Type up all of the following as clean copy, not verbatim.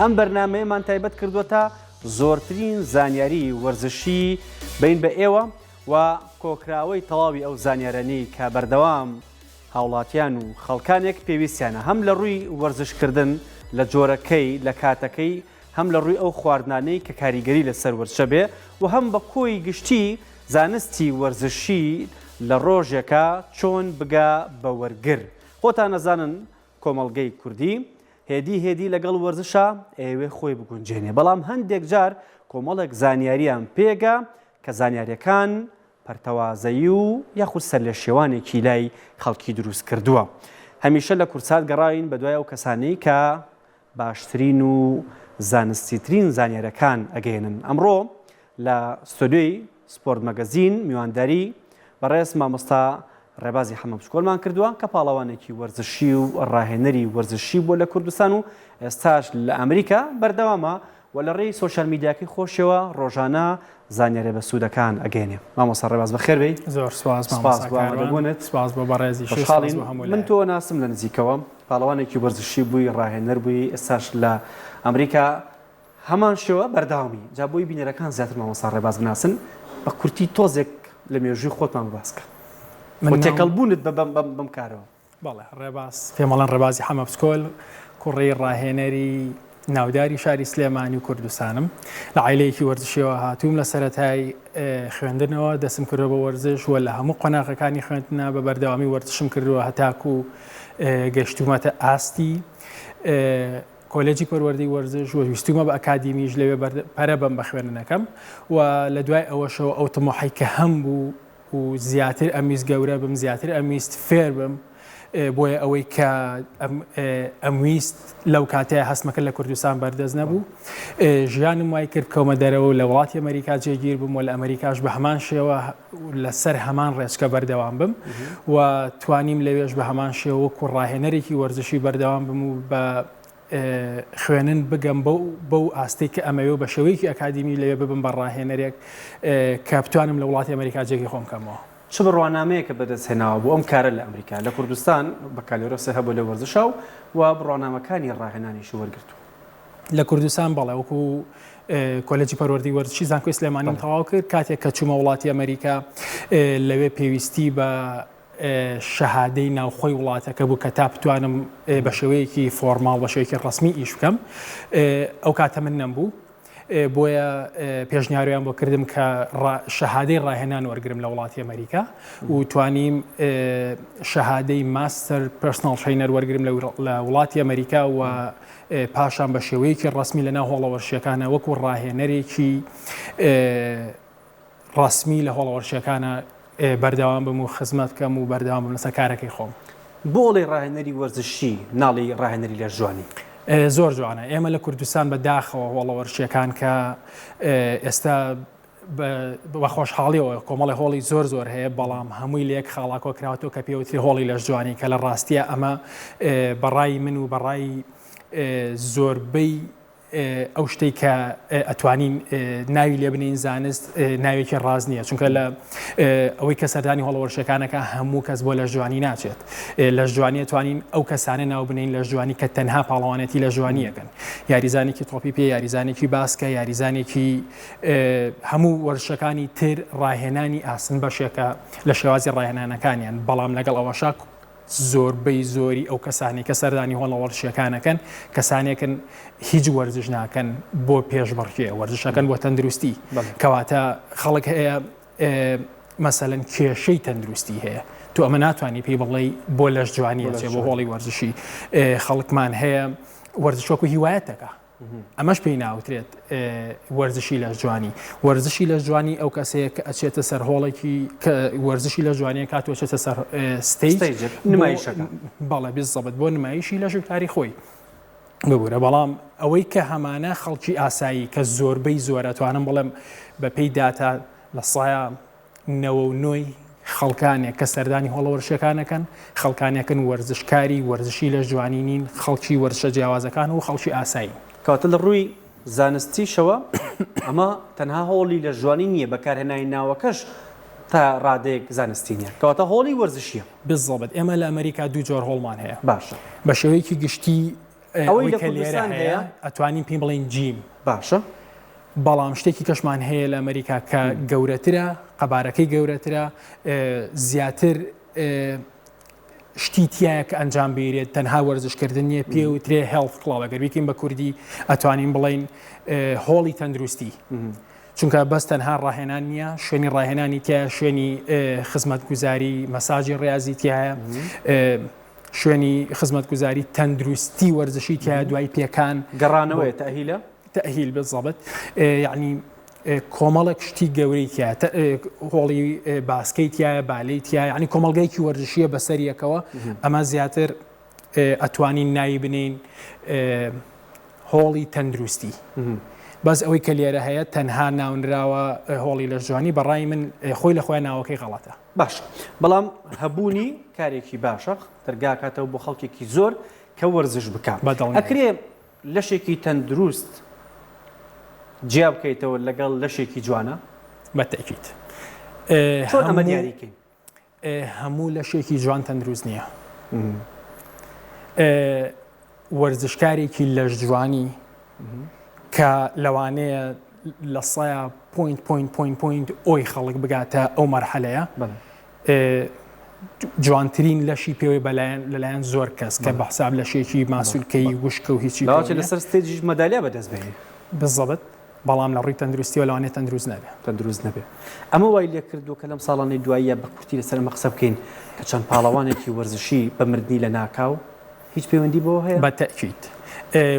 ئەم بەرنامەیەمان تایبەت کردووە تا زۆرترین زانیاری وەرزشی بین بە ئێوە و کۆکراوەی تەواوی ئەو زانیارانەی کە بەردەوام هاوڵاتیان و خەڵکانێک پێویستیانە هەم لە ڕووی وەرزشکردن لە جۆرەکەی لە کاتەکەی هەم لە ڕووی ئەو خواردنانەی کە کاریگەری لەسەر وەرزشە بێ و هەم بە کۆی گشتی زانستی وەرزشی لە ڕۆژێکا چۆن بگا بە وەرگر. خۆتان ئەزانن کۆمەڵگەی کوردی هێدی هێدی لەگەڵ وەرزشا ئەیەوێ خۆی بگونجێنێ بەڵام هەندێک جار کۆمەڵێک زانیاریان پێگا کە زانیاریەکان پەرتەوازەیی و یاخود سەرلێشێوانێکی لای خەڵکی دروست کردووە. هەمیشە لە کوردسات گەڕاوین بەدوای ئەو کەسانەی کە باشترین و زانستیترین زانیاریەکان ئەگەیەنن. ئەمڕۆ لە ستۆدیۆی سپۆرت مەگەزین میوانداری بەڕێز مامۆستا ڕێبازی حەمە بچکۆلمان کردووە کە پاڵەوانێکی وەرزشی و ڕاهێنەری وەرزشی بووە لە کوردستان و ئێستاش لە ئەمریکا بەردەوامە و لە ڕێی سۆشیال میدیاکەی خۆشیەوە ڕۆژانە زانیاریە بەسوودەکان ئەگەیەنێ. مامۆستا ڕێباز بەخێر بێی. زۆر سوپاس سوپاس مامۆستا بۆ کاروان. ئامادەبوونت. سوپاس بۆ بەڕێزیشی و سوپاس خۆشحاڵین. بۆ هەموو من لایەک. تۆ ناسم لە نزیکەوە. پاڵەوانێکی وەرزشی بووی، ڕاهێنەر بووی، ئێستاش لە ئەمریکا هەمان شێوە بەردەوامی. جا بۆی بینەرەکان زیاتر مامۆستا ڕێباز بناسن بە کورتی تۆزێک لە مێژووی خۆتمان بباس کە. من و ناوم. تێکەڵ بوونت بە بەم بەم بەم کارەوە. بەڵێ ڕێباز پێم ئەڵێن ڕێبازی حەمە بچکۆل کوڕی ڕاهێنەری ناوداری شاری سلێمانی و کوردستانم لە عیلەیەکی وەرزشیەوە هاتووم لە سەرەتای خوێندنەوە دەسم کردووە بە وەرزش و لە هەموو قۆناغەکانی خوێندنە بە بەردەوامی وەرزشم کردووە هەتاکو گەشتومەتە ئاستی کۆلێجی پەروەردەی وەرزش و ویستومە بە ئەکادیمیش لەوێ پەرە بەم بە خوێندنەکەم و لە دوای ئەوەشەوە ئەو تموحەی کە هەم بوو و زیاتر ئەمویست گەورە بم زیاتر ئەمویست فێر بم بۆیە ئەوەی کە ئەمویست لەو کاتەیە هەستمەکە لە کوردستان بەردەست نەبوو ژیانم وای کرد بکەومە دەرەوە و لە وڵاتی ئەمریکا جێگیر بم و لە ئەمریکاش بە هەمان شێوە لەسەر هەمان ڕێچکە بەردەوام بم و توانیم لەوێش بە هەمان شێوە وەکو ڕاهێنەرێکی وەرزشی بەردەوام بم و بە خوێنن بگەم بەو بەو ئاستەی کە ئەمەوێ و بە شێوەیەکی ئەکادیمی لەوێ ببم بە ڕاهێنەرێک کە بتوانم لە وڵاتی ئەمریکا جێگەی خۆم کەمەوە. چ بڕوانامەیەکت بەدەست هێناوە بۆ ئەم کارە لە ئەمریکا؟ لە کوردستان بەکالۆرۆست هەبوو لە وەرزشا و و بڕوانامەکانی ڕاهێنانیشی وەرگرتووە. لە کوردستان بەڵێ وەکو کۆلێجی پەروەردەی وەرزشی زانکۆی سلێمانیم تەواو کرد کاتێک کە چوومە وڵاتی ئەمریکا لەوێ پێویستی بە شەهادەی ناوخۆی وڵاتەکە بوو کە تا بتوانم بە شێوەیەکی formal بە شێوەیەکی ڕەسمی ئیش بکەم ئەو کاتە من نەمبوو بۆیە پێشنیاریان بۆ کردم کە شەهادەی ڕاهێنان وەرگرم لە وڵاتی ئەمریکا و توانیم شەهادەی master personal trainer وەرگرم لە وڵاتی ئەمریکا و پاشان بە شێوەیەکی ڕەسمی لە ناو هۆڵە وەرزشیەکانە وەکو ڕاهێنەرێکی ڕەسمی لە هۆڵە وەرزشیەکانە بەردەوام بم و خزمەت بکەم و بەردەوام بم لەسەر کارەکەی خۆم. بۆ ئەڵێی ڕاهێنەری وەرزشی ناڵێی ڕاهێنەری لەشجوانی؟ زۆر جوانە ئێمە لە کوردستان بە داخەوە هۆڵە وەرزشیەکان کە ئێستا بە خۆشحاڵیەوە کۆمەڵی هۆڵی زۆر زۆر هەیە بەڵام هەمووی لە یەک خاڵا کۆکراوەتەوە کە پێوتری هۆڵی لەشجوانی کە لە ڕاستیە ئەمە بەڕای من و بەڕای زۆربەی ئەو شتەی کە ئەتوانین ناوی لێ بنێین زانست ناوێکی ڕاست نییە چونکە لە ئەوەی کە سەردانی هۆڵە وەرزشەکانەکە هەموو کەس بۆ لەشجوانی ناچێت لەشجوانی توانین ئەو کەسانە ناو بنین لەشجوانی کە تەنها پاڵەوانێتی لەشجوانیەکەن یاریزانێکی تۆپی پێ یاریزانێکی باسکە یاریزانێکی هەموو وەرزشەکانی تر ڕاهێنانی ئاسن بەشێکە لە شێوازی ڕاهێنانەکانیان بەڵام لەگەڵ ئەوەشا زۆربەی زۆری ئەو کەسانەی کە سەردانی هۆڵە وەرزشیەکانەکەن کەسانێکن هیچ وەرزش ناکەن بۆ پێشبڕکێ وەرزشەکەن بۆ تەندروستی کەواتە خەڵک هەیە مەسەلەن کێشەی تەندروستی هەیە تۆ ئەمە ناتوانانی پێی بڵێ بۆ لەش جوانیە بۆ هۆڵی وەرزشی خەڵکمان هەیە وەرزش وەکو هیوایەتەکە ئەمەش پێی ناوترێت وەرزشی لەشجوانی. وەرزشی لەشجوانی ئەو کەسەیە کە ئەچێتە سەر هۆڵێکی کە وەرزشی لەشجوانیە کات و ئەچێتە سەر stage نمایشەکە بەڵێ بالضبط بۆ نمایشی لەش و کاری خۆی ببورە بەڵام ئەوەی کە هەمانە خەڵکی ئاسایی کە زۆربەی زۆرە توانم بڵێم بە پێی داتا لە سایە 99ی خەڵکانێک کە سەردانی هۆڵە وەرزشیەکان ئەکەن، خەڵکانێکن وەرزشکاری وەرزشی لەشجوانی نین، خەڵکی وەرزشە جیاوازەکان و خەڵکی ئاسایین. کەواتە لە ڕووی زانستیشەوە ئەمە تەنها هۆڵی لەشجوانی نییە، بەکارهێنانی ناوەکەش تا ڕادەیەک زانستی نییە، کەواتە هۆڵی وەرزشییە. بالضبط، ئێمە لە ئەمەریکا دوو جۆر هۆڵمان هەیە. باشە. بە شێوەیەکی گشتی. ئەوەی لە کە لێرە کوردستان هەیە هەیە ئەتوانین پێی بڵێین gym. باشە. بەڵام شتێکی کەشمان هەیە لە ئەمریکا کە گەورەترە، قەبارەکەی گەورەترە، زیاتر شتی تایە کە ئەنجام بیرێت تەنها وەرزشکردن نییە پێ وترێ health club ئەگەر بیکەین بە کوردی ئەتوانین بڵین هۆڵی تەندروستی. چونکە بەس تەنها ڕاهێنان نییە شوێنی ڕاهێنانی تایە شوێنی خزمەتگوزاری مەساجی ڕاضی تایە شوێنی خزمەتگوزاری تەندروستی وەرزشی تایە دوای پێکان گەڕانەوەی تەهیلە تەهیل بالضبط یعنی کۆمەڵێک شتی گەورەی تایە هۆڵی باسکەی تایە بالەی تایە یعنی کۆمەڵگەیەکی وەرزشیە بەسەر یەکەوە ئەمە زیاتر ئەتوانین ناوی بنین هۆڵی تەندروستی بەس ئەوەی کە لێرە هەیە تەنها ناونراوە هۆڵی لەشجوانی بەڕای من خۆی لە خۆیان ناوەکەی غەڵەتە. باش بەڵام هەبوونی کارێکی باشە دەرگاکاتەوە بۆ خەڵکێکی زۆر کە وەرزش بکە ئەکرێ لەشێکی تەندروست جیا بکەیتەوە لەگەڵ لەشێکی جوانە؟ بە تەئکید. چۆن ئەمە دیاری کەین؟ هەموو لەشێکی جوان تەندروست نییە. وەرزشکارێکی لەش جوانی کە لەوانەیە لە سەیا point point point point ئۆی خەڵک بگاتە ئەو مەرحەلەیە جوانترین لەشی پێوەی بەلایەن لەلایەن زۆر کەس کە بە حساب لەشێکی ماسولکەی وشکە و هیچی لاوەچە لەسەر stage یش مەدالیا بەدەست بێنێ. بالضبط بەڵام لە ڕووی تەندروستیەوە لەوانەیە تەندروست نەبێ. تەندروست نەبێ. ئەمە وای لێکردووە کە لەم ساڵانەی دواییە بە کورتی لەسەر ئەمە قسە بکەین کە چەند پاڵەوانێکی وەرزشی بە مردنی لەناکاو هیچ پەیوەندی بەوە هەیە؟ بە تەئکید.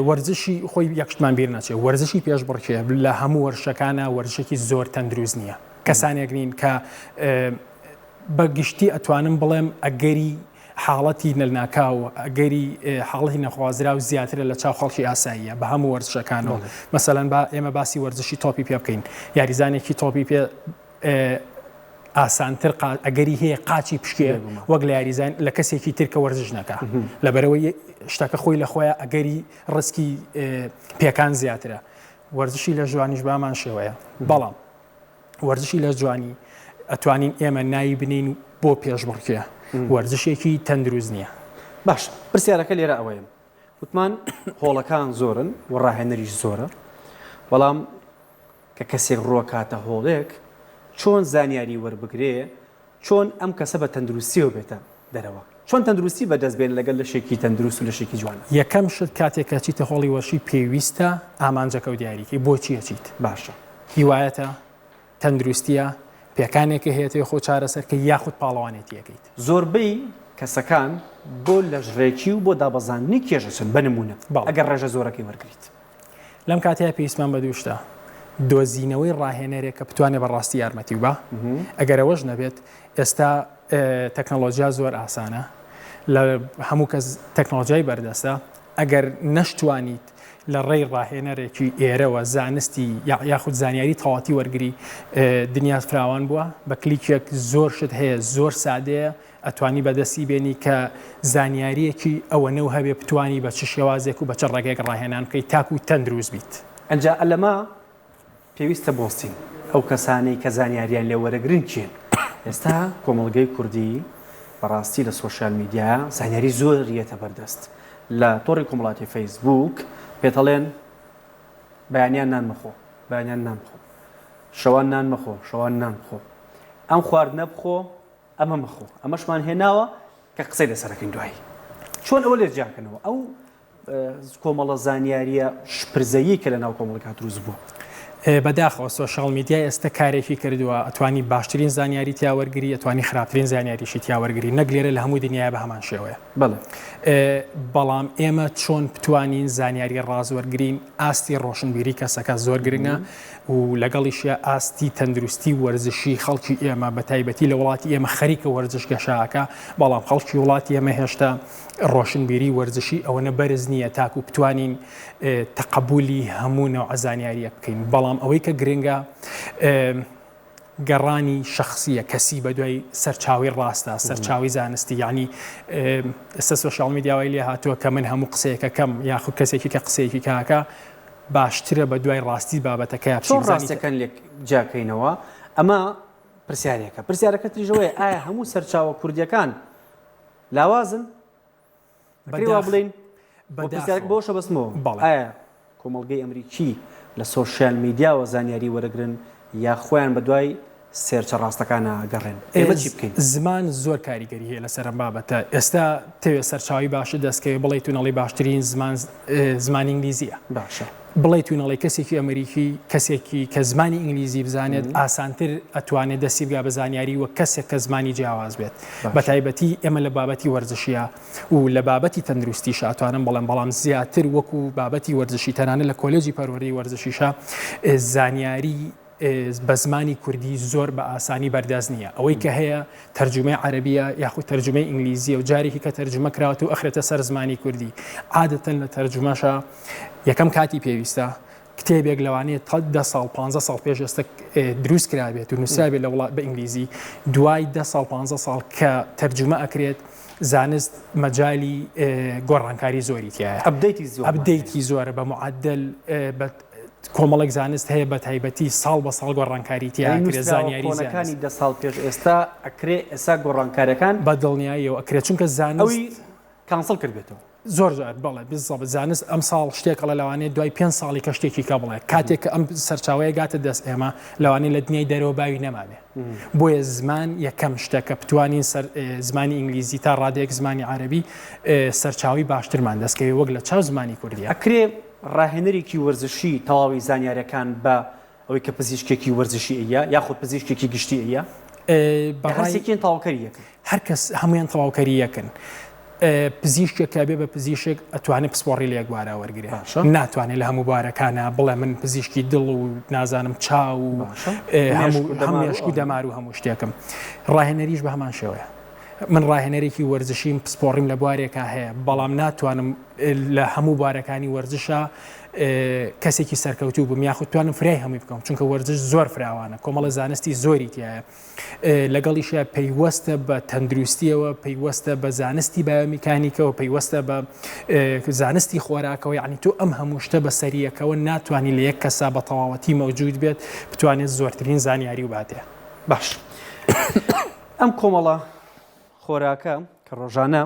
وەرزشی خۆی یەک شتمان بیر نەچێ وەرزشی پێشبڕکێ لە هەموو وەرزشەکانا وەرزشێکی زۆر تەندروست نییە. کەسانێک نین کە بە گشتی ئەتوانم بڵێم ئەگەری حاڵەتی لەناکاو ئەگەری حاڵەتی نەخوازراو زیاترە لە چاو خەڵکی ئاساییە بە هەموو وەرزشەکانەوە مەسەلەن با ئێمە باسی وەرزشی تۆپی پێ بکەین یاریزانێکی تۆپی پێ ئاسانتر ئەگەری هەیە قاچی پشکێ وەک لە یاریزان لە کەسێکی تر کە وەرزش نەکا لەبەرەوەی شتەکە خۆی لە خۆیان ئەگەری ڕسکی پێکان زیاترە وەرزشی لە ژوانیش بامان شێوەیە بەڵام وەرزشی لەشجوانی ئەتوانین ئێمە ناوی بنێین بۆ پێشبڕکێ وەرزشێکی تەندروست نییە. باشە پرسیارەکە لێرە ئەوەیە وتمان هۆڵەکان زۆرن و ڕاهێنەریش زۆرە بەڵام کە کەسێک ڕۆکاتە هۆڵێک چۆن زانیاری وەربگرێ چۆن ئەم کەسە بە تەندروستیەوە بێتە دەرەوە؟ چۆن تەندروستی بەدەست بێنێ لەگەڵ لەشێکی تەندروست و لەشێکی جوان؟ یەکەم شت کاتێک کە ئەچیتە هۆڵی وەرشی پێویستە ئامانجەکەو دیاری کەی بۆچی ئەچیت؟ باشە. هیوایەتە؟ تەندروستیە؟ پێکانێکە هەیە تێ خۆ چارەسەر کەی یاخود پاڵەوانێتیەکەیت؟ زۆربەی کەسەکان بۆ لەشڕێکی و بۆ دابەزاندنی کێش ئەچن بە نموونە ئەگەر ڕێژە زۆرەکەی وەرگریت. لەم کاتەیا پێویستمان بە دوو شتە، دۆزینەوەی ڕاهێنەرێک کە بتوانێت بە ڕاستی یارمەتی و با، ئەگەر ئەوەش نەبێت ئێستا تەکنەڵۆجیا زۆر ئاسانە لە هەموو کەس تەکنەڵۆجیای بەردەستە، ئەگەر نەشتوانیت لە ڕێی ڕاهێنەرێکی ئێرەوە زانستی یاخود زانیاری تەواتی وەرگری دنیا فراوان بووە بە کلیکێک زۆر شت هەیە زۆر سادەیە ئەتوانی بەدەستی بێنی کە زانیاریەکی ئەوەنەو هەبێ بتوانی بە چ شێوازێک و بە چ ڕێگەیەک ڕاهێنان بکەیت تاکو تەندروست بیت. ئەنجا لەمە پێویستە بوەستین ئەو کەسانەی کە زانیاریان لێ وەرەگرن کێن؟ ئێستا کۆمەڵگەی کوردی بەڕاستی لە سۆشیال میدیا زانیاری زۆر یەتە بەردەست لە تۆڕی کۆمەڵاتی فەیسبووک پێتەڵێن بەیانیان نان مەخۆ بەیانیان نان بخۆ شەوان نان مەخۆ شەوان نان بخۆ ئەم خواردنە بخۆ ئەمە مەخۆ ئەمەشمان هێناوە کە قسەی لەسەر ئەکەین دوایی چۆن ئەوە لێ جیاکەنەوە ئەو کۆمەڵە زانیاریە شپرزەیی کە لە ناو کۆمەڵگا دروست بووە. بەداخەوە سۆشیال میدیا ئێستا کارێکی کردووە ئەتوانی باشترین زانیاری تیا وەرگری ئەتوانی خراپترین زانیاریشی تیا وەرگری نەک لێرە لە هەموو دنیای بە هەمان شێوەیە بەڵێ بەڵام ئێمە چۆن بتوانین زانیاری ڕاست وەرگین ئاستی ڕۆشنبیری کەسەکە زۆر گرنگە و لەگەڵیشیا ئاستی تەندروستی وەرزشی خەڵکی ئێمە بە تایبەتی لە وڵاتی ئێمە خەریکە وەرزش گەشاکە بەڵام خەڵکی وڵاتی ئێمە هێشتا ڕۆشنبیری وەرزشی ئەوەنە بەرز نییە تاکو بتوانین تەقەبولی هەموو نەوعە زانیاریەک بکەین بەڵام ئەوەی کە گرنگە گەڕانی شەخسیە کەسی بە دوای سەرچاوی ڕاستە سەرچاوی زانستی یعنی ئێستا سۆشیال میدیاوای لێ هاتووە کە من هەموو قسەیەکەکەم یاخود کەسێکی کە قسەیەکی کاکە باشترە بە دوای ڕاستی بابەتەکەیا بچی چۆن بزانی ڕاستەکان لێک جیاکەینەوە؟ ئەمە پرسیارێکە. پرسیارەکە تریش ئەوەیە ئایا هەموو سەرچاوە کوردییەکان لاوازن؟ ئەکرێ وا بەداخ بڵێین؟ پرسیارێک بەوەشە بەستمەوە، بەڵێ. ئایا کۆمەڵگەی ئەمریکی لە سۆشیال میدیاوە زانیاری وەرەگرن یا خۆیان بەدوای search ە ڕاستەکانا ئەگەڕێن؟ ئێمە چی بکەین؟ زمان زۆر کاریگەری هەیە لەسەر ئەم بابەتە، ئێستا تەوێ سەرچاوەی باشت دەستکەوێ بڵێیت و نەڵێی باشترین زمان زمانی ئینگلیزییە. باشە. بڵێیت و نەڵێی کەسێکی ئەمریکی کەسێکی کە زمانی ئینگلیزی بزانێت ئاسانتر ئەتوانێت دەستی بگا بە زانیاری وەک کەسێک کە زمانی جیاواز بێت. بە تایبەتی ئێمە لە بابەتی وەرزشییە و لە بابەتی تەندروستیشا ئەتوانم بڵێم بەڵام زیاتر وەکو بابەتی وەرزشی تەنانەت لە کۆلێجی پەروەردەی وەرزشیشا زانیاری بە زمانی کوردی زۆر بە ئاسانی بەردەست نییە ئەوەی کە هەیە تەرجومەی عەرەبیە یاخود تەرجومەی ئینگلیزیە و جارێکی کە تەرجومە کراوەت و ئەخرێتە سەر زمانی کوردی عادەتەن لە تەرجومەشا یەکەم کاتی پێویستە کتێبێک لەوانەیە تا دە ساڵ پ ساڵ پێش ئێستا دروست کرابێت و نووسرابێت لە وڵات بە ئینگلیزی دوای دە ساڵ پ ساڵ کە تەرجومە ئەکرێت زانست مەجای گۆڕانکاری زۆری تایە update ی زۆر update ی زۆرە بە معدل بە کۆمەڵێک زانست هەیە بە تایبەتی ساڵ بە ساڵ گۆڕانکاری تیا ئەکرێ زانیاری زانست. دە ساڵ پێش ئێستا ئەکرێ ئێستا گۆڕانکاریەکان. بە دڵنیاییەوە ئەکرێ چونکە زانست. ئەوی cancel کردبێتەوە. زۆر جار بەڵێ بالضبط زانست ئەمساڵ شتێک ئەڵێ لەوانەیە دوای پێنج ساڵی کە شتێکی کە بڵێ کاتێک کە ئەم سەرچاوەیە گاتە دەست ئێمە لەوانەیە لە دنیای دەرەوە باوی نەمابێ بۆیە زمان یەکەم شتە کە بتوانین سەر زمانی ئینگلیزی تا ڕادەیەک زمانی عەرەبی سەرچاوەی باشترمان دەستکەوێ وەک لە چاو زمانی کوردیە. ئەکرێ ڕاهێنەرێکی وەرزشی تەواوی زانیاریەکان بە ئەوەی کە پزیشکێکی وەرزشی ئەیە یاخود پزیشکێکی گشتی ئەیە؟ بە ڕای هەرسێکیان تەواوکەری یەکن. هەر کەس هەموویان تەواوکەری یەکن. پزیشکێک کە بێ بە پزیشک ئەتوانێ پسپۆڕی لە یەک بوارا وەرگرێ. باشە. ناتوانێ لە هەموو بوارەکانا بڵێ من پزیشکی دڵ و نازانم چاو و باشە. هەموو مێشک و هەم دەمار و مێشک و ئەوانە. دەمار و هەموو شتێکم. ڕاهێنەریش بە هەمان شێوەیە. من ڕاهێنەرێکی وەرزشیم پسپۆڕیم لە بوارێکا هەیە بەڵام ناتوانم لە هەموو بوارەکانی وەرزشا کەسێکی سەرکەوتوو بم یاخود توانم فرای هەمووی بکەم چونکە وەرزش زۆر فراوانە کۆمەڵە زانستی زۆری تایە لەگەڵیشە پەیوەستە بە تەندروستیەوە پەیوەستە بە زانستی بایۆمیکانیکەوە پەیوەستە بە زانستی خۆراکەوە یعنی تۆ ئەم هەموو شتە بە سەریەکەوە ناتوانانی لە یەک کەسا بە تەواوەتی مەوجود بێت بتوانێت زۆرترین زانیاری و باتێ باش ئەم کۆمەڵە خۆراکە کە ڕۆژانە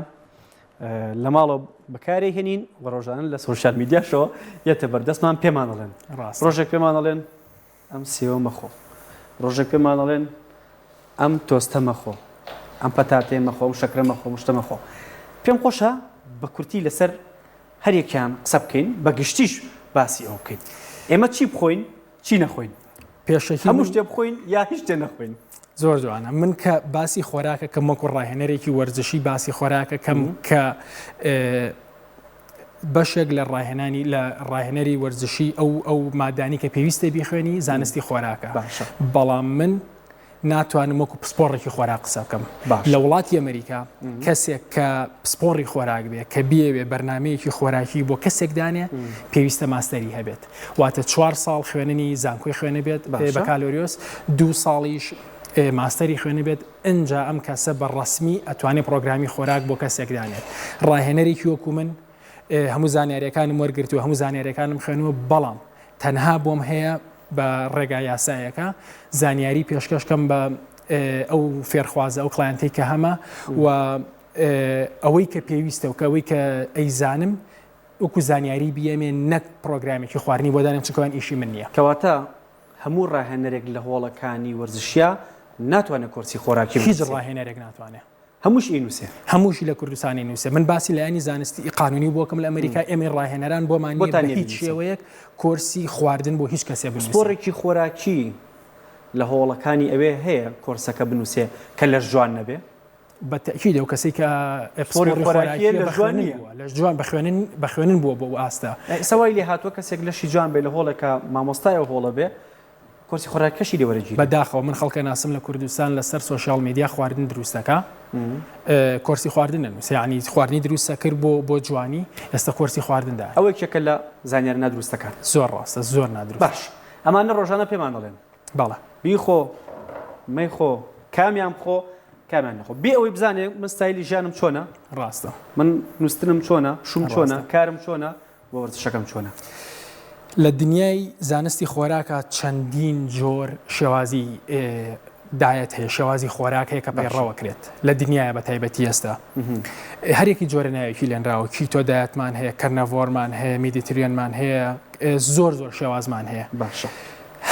لە ماڵەوە بەکارێ هێنین و ڕۆژانە لە سۆشیال میدیاشەوە یەتە بەردەستمان پێمان دەڵێن ڕۆژێک پێمان دەڵێن ئەم سێوە مەخۆ ڕۆژێک پێمان دەڵێن ئەم تۆستە مەخۆ ئەم پەتاتێ مەخۆ ئەم شەکرە مەخۆ مشتە مەخۆ پێم خۆشە بە کورتی لەسەر هەریەکیان قسە بکەین بە گشتیش باسی ئەو بکەین ئێمە چی بخۆین چی نەخۆین؟ پێشەکی هەموو شتێ بخۆین یا هیچ شتێ نەخۆین؟ زۆر جوانە من کە باسی خۆراکەکەم وەکو ڕاهێنەرێکی وەرزشی باسی خۆراکەکەم کە بەشێک لە ڕاهێنانی لە ڕاهێنەری وەرزشی ئەو ئەو مادانی کە پێویستە بیخوێنی زانستی خۆراکە باشە بەڵام من ناتوانم وەکو پسپۆڕێکی خۆراک قسە بکەم. باشە. لە وڵاتی ئەمریکا کەسێک کە پسپۆڕی خۆراک بێ کە بیەوێ بەرنامەیەکی خۆراکی بۆ کەسێک دانێ پێویستە ماستەری هەبێت واتە چوار ساڵ خوێننی زانکۆی خوێنە بێت باشە. بەکالۆریۆس دوو ساڵیش ماستەری خوێنە بێت ئنجا ئەم کەسە بە ڕەسمی ئەتوانێ پڕۆگرامی خۆراک بۆ کەسێک دانێت ڕاهێنەرێکی وەکو من هەموو زانیاریەکانم وەرگرتووە هەموو زانیاریەکانم خوێنوە بەڵام تەنها بۆم هەیە بە ڕێگا یاسایەکە زانیاری پێشکەش کەم بە ئەو فێرخوازە ئەو client ەی کە هەمە و ئەوەی کە پێویستە و کە ئەوەی کە ئەیزانم وەکو زانیاری بیەمێ نەک پرۆگرامێکی خواردنی بۆ دانێم چونکە ئیشی من نییە. کەواتە هەموو ڕاهێنەرێک لە هۆڵەکانی وەرزشیا ناتوانێت کۆرسی خۆراکی هیچ بنووسێ؟ ڕاهێنەرێک ناتوانێ. هەمووشی ئەینووسێ. هەمووشی لە کوردستان ئەینووسێ. من باسی لایەنی زانستی قانونی بۆ کەم لە ئەمریکا ئێمەی ڕاهێنەران بۆمان نییە بۆتان بە نییە هیچ بینووسن. شێوەیەک کۆرسی خواردن بۆ هیچ کەسێ بنووسین. پسپۆڕێکی خۆراکی لە هۆڵەکانی ئەوێ هەیە کۆرسەکە بنووسێ کە لەشجوان نەبێ؟ بە تەئکید ئەو کەسەی کە پسپۆڕی پسپۆڕی خۆراکییە خۆراکییە لەشجوان بە خوێنن نییە. بووە لەشجوان بە خوێنن بە خوێنن بووە بۆ ئەو ئاستە. ئێستا وای لێ هاتووە کەسێک لەشی جوان بێ لە هۆڵێکا مامۆستای ئەو هۆڵە بێ کۆرسی خۆراکەشی لێ وەرەگیرێ. بەداخەوە من خەڵکە ناسم لە کوردستان لەسەر social media خواردن دروست دەکا کۆرسی خواردن نەنووسێ یعنی خواردنی دروست دەکرد بۆ بۆ جوانی ئێستا کۆرسی خواردن دایە. ئەوە یەکێکە لە زانیارە نادروستەکان. زۆر ڕاستە زۆر نادروستە. باش ئەمانە ڕۆژانە پێمان دەڵێن. بەڵێ. بیخۆ مەیخۆ کامیان بخۆ کامیان نەخۆ بێ ئەوەی بزانێ من ستایلی ژیانم چۆنە. ڕاستە. من نووستنم چۆنە پشووم چۆنە ڕاستە. کارم چۆنە وە وەرزشەکەم چۆنە؟ لە دنیای زانستی خۆراکا چەندین جۆر شێوازی diet هەیە شێوازی خۆراک هەیە کە پەیڕەوە کرێت لە دنیاە بە تایبەتی ئێستا هەرێکی جۆرە ناوێکی لێنراوە keto diet مان هەیە carnivore مان هەیە Mediterranean مان هەیە زۆر زۆر شێوازمان هەیە باشە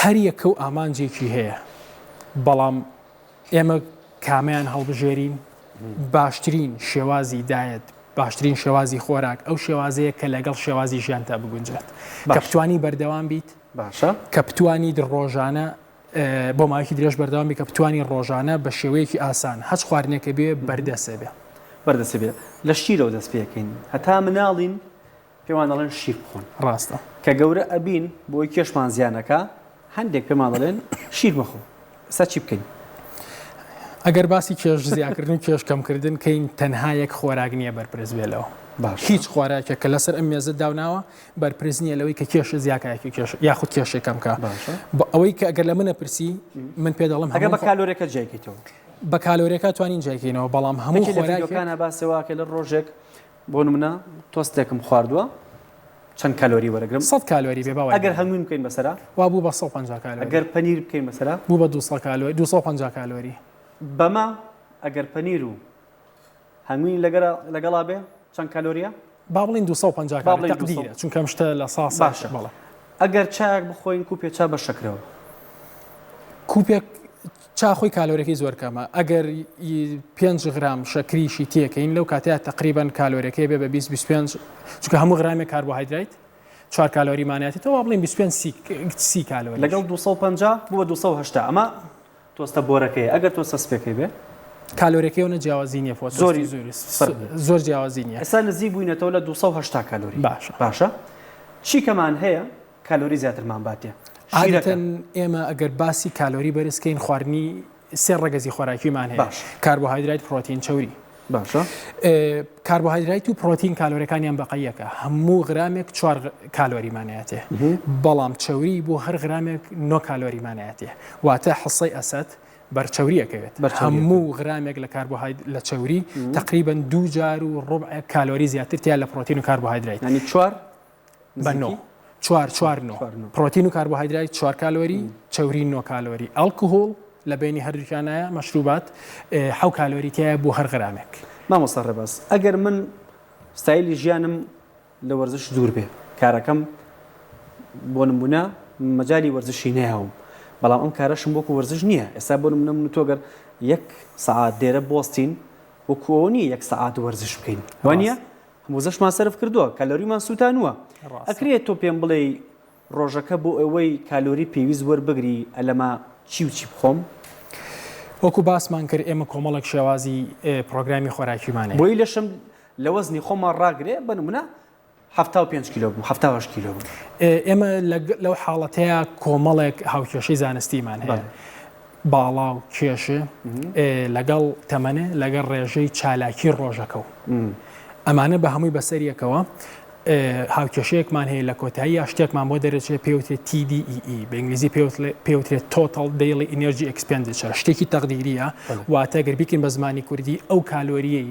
هەریەکە و ئامانجێکی هەیە بەڵام ئێمە کامیان هەڵبژێرین باشترین شێوازی diet باشترین شێوازی خۆراک ئەو شێوازەیە کە لەگەڵ شێوازی ژیانتا بگونجێت کە بتانی بەردەوام بیت باشە کە بتوانیت ڕۆژانە بۆ ماوەیەکی درێژ بەردەوام بی کە بتوانی ڕۆژانە بە شێوەیەکی ئاسان هەچ خواردنێکە بێ بەردەسێ بێ. بەردەسێ بێ لە شیرەوە دەست پێکەین هەتا مناڵین پێمان دەڵێن شیر بخۆن ڕاستە. کە گەورە ئەبین بۆی کێشمان زیانەکا هەندێک پێمان دەڵێن شیر مەخۆ ئێستا چی بکەین؟ ئەگەر باسی کێش زیاکردن و کێش کەمکردن کەین تەنها یەک خۆراک نییە بەرپرس بێ لەوە باشە. هیچ خۆراکێک کە لەسەر ئەم مێزە داوناوە بەرپرس نییە لەوەی کە کێشە زیاکا یەکی کێش یاخود کێشێک کەم کا باشە. بە ئەوەی کە ئەگەر لە منە پرسی من پێ دەڵێم ئەگەر هەموو بە کالۆرێکە جیای کەیتەوە. بە کالۆرێکە توانین جیای کەینەوە بەڵام هەموو یەکێ لە خۆراکێک ڤیدیۆکانا باسی وا کە لە ڕۆژێک بۆ نمونە تۆستێکم خواردووە چەند کالۆری وەرەگرم؟ 100 کالۆری بێ با وای ئەگەر دانێین. هەنگوین بکەین بەسەرا؟ وا بوو بە 150 کالۆری. ئەگەر پەنیر بکەین بەسەرا؟ بوو بە 200 کالۆری 250 کالۆری. بەمە ئەگەر پەنیر و هەنگوینی لەگەرا لەگەڵا بێ چەند کالۆریە؟ با بڵێین 250 با کالۆری بڵێین 200 تەقدیرە چونکە ئەم شتە لە ساسە باشە بەڵێ. ئەگەر چایەک بخۆین کوپێ چا بە شەکرەوە؟ کوپێک چا خۆی کالۆرەکەی زۆر کەمە ئەگەر 5 غرام شەکریشی تێکەین لەو کاتەیە تقریبان کالۆرەکەی بێ بە 20 25 چونکە هەموو غرامێک کاربۆهایدرایت 4 کالۆری مانیاتی تۆ وا بڵێین 25 سی کالۆری لەگەڵ 250 بوو بە 280 ئەمە تۆستە بۆرەکەیە ئەگەر تۆستە سپێکەی بێ؟ کالۆریەکەی ئەونە جیاوازی نییە فۆ زۆری زۆری فەرق نییە. زۆر جیاوازی نییە. ئێستا نزیک بووینەتەوە لە 280 کالۆری. باشە. باشە چی کەمان هەیە کالۆری زیاترمان باتێ؟ شیرەکە. عادەتەن ئێمە ئەگەر باسی کالۆری بەرز کەین خواردنی سێ ڕەگەزی خۆراکیمان هەیە. باش. کاربۆهایدرایت، پرۆتین، چەوری. باشە. کاربۆهایدرایت و پرۆتین کالۆریەکانیان بەقەیەکە هەموو غرامێک چوار کالۆریمانەتێ بەڵام چەوری بۆ هەر غرامێک نۆ کالۆریمانەتێ واتە حسەی ئەسەد بەر چەوریەکەوێت هەموو غرامێک لە کاربۆهاید لە چەوری تقریبا دوو جار و ڕبع کالۆری زیاتر تیا لە پرۆتین و کاربۆهایدرایت ینی چوار بە نۆ چوار چوار نۆ پرۆتین و کاربۆهایدرایت چوار کالۆری چەوری نۆ کالۆری ئەلکهول لە بینی هەردووکیانایە مەشروبات حەو کالۆری تایە بۆ هەر غرامێک. مامۆستا ڕێباز ئەگەر من ستایلی ژیانم لە وەرزش دوور بێ کارەکەم بۆ نمونە مەجای وەرزشی نەیاوم بەڵام ئەم کارەشم وەکو وەرزش نییە ئێستا بۆ نمونە من تۆ گەر یەک سەعات دێرە بۆستین وەکو ئەوە نییە یەک سەعات وەرزش بکەین وانە وزەشمان سەرف کردووە کالۆریمان سووتانووە ئەکرێت تۆ پێم بڵێی ڕۆژەکە بۆ ئەوەی کالۆری پێویست وەربگری ئەلەما چی و چی بخۆم؟ وەکو باسمان کرد ئێمە کۆمەڵێک شێوازی پرۆگرامی خۆراکیمان هەیە. بۆی لەشم لە وەزنی خۆما ڕاگرێ بە نمونە 75 کیلۆ بوو 78 کیلۆ بوو. ئێمە لەو حاڵەتەیە کۆمەڵێک هاوکێشەی زانستیمان هەیە. باڵا و کێش لەگەڵ تەمەنێ لەگەڵ ڕێژەی چالاکی ڕۆژەکە و ئەمانە بە هەمووی بەسەریەکەوە هاوکێشەیەکمان هەیە لە کۆتایی یا شتێکمان بۆ دەرەچێت پێوترێت TDEE بە ئینگلیزی پێوترێت Total Daily Energy Expenditure شتێکی تەقدیریە واتە گەر بیکەین بە زمانی کوردی ئەو کالۆریەی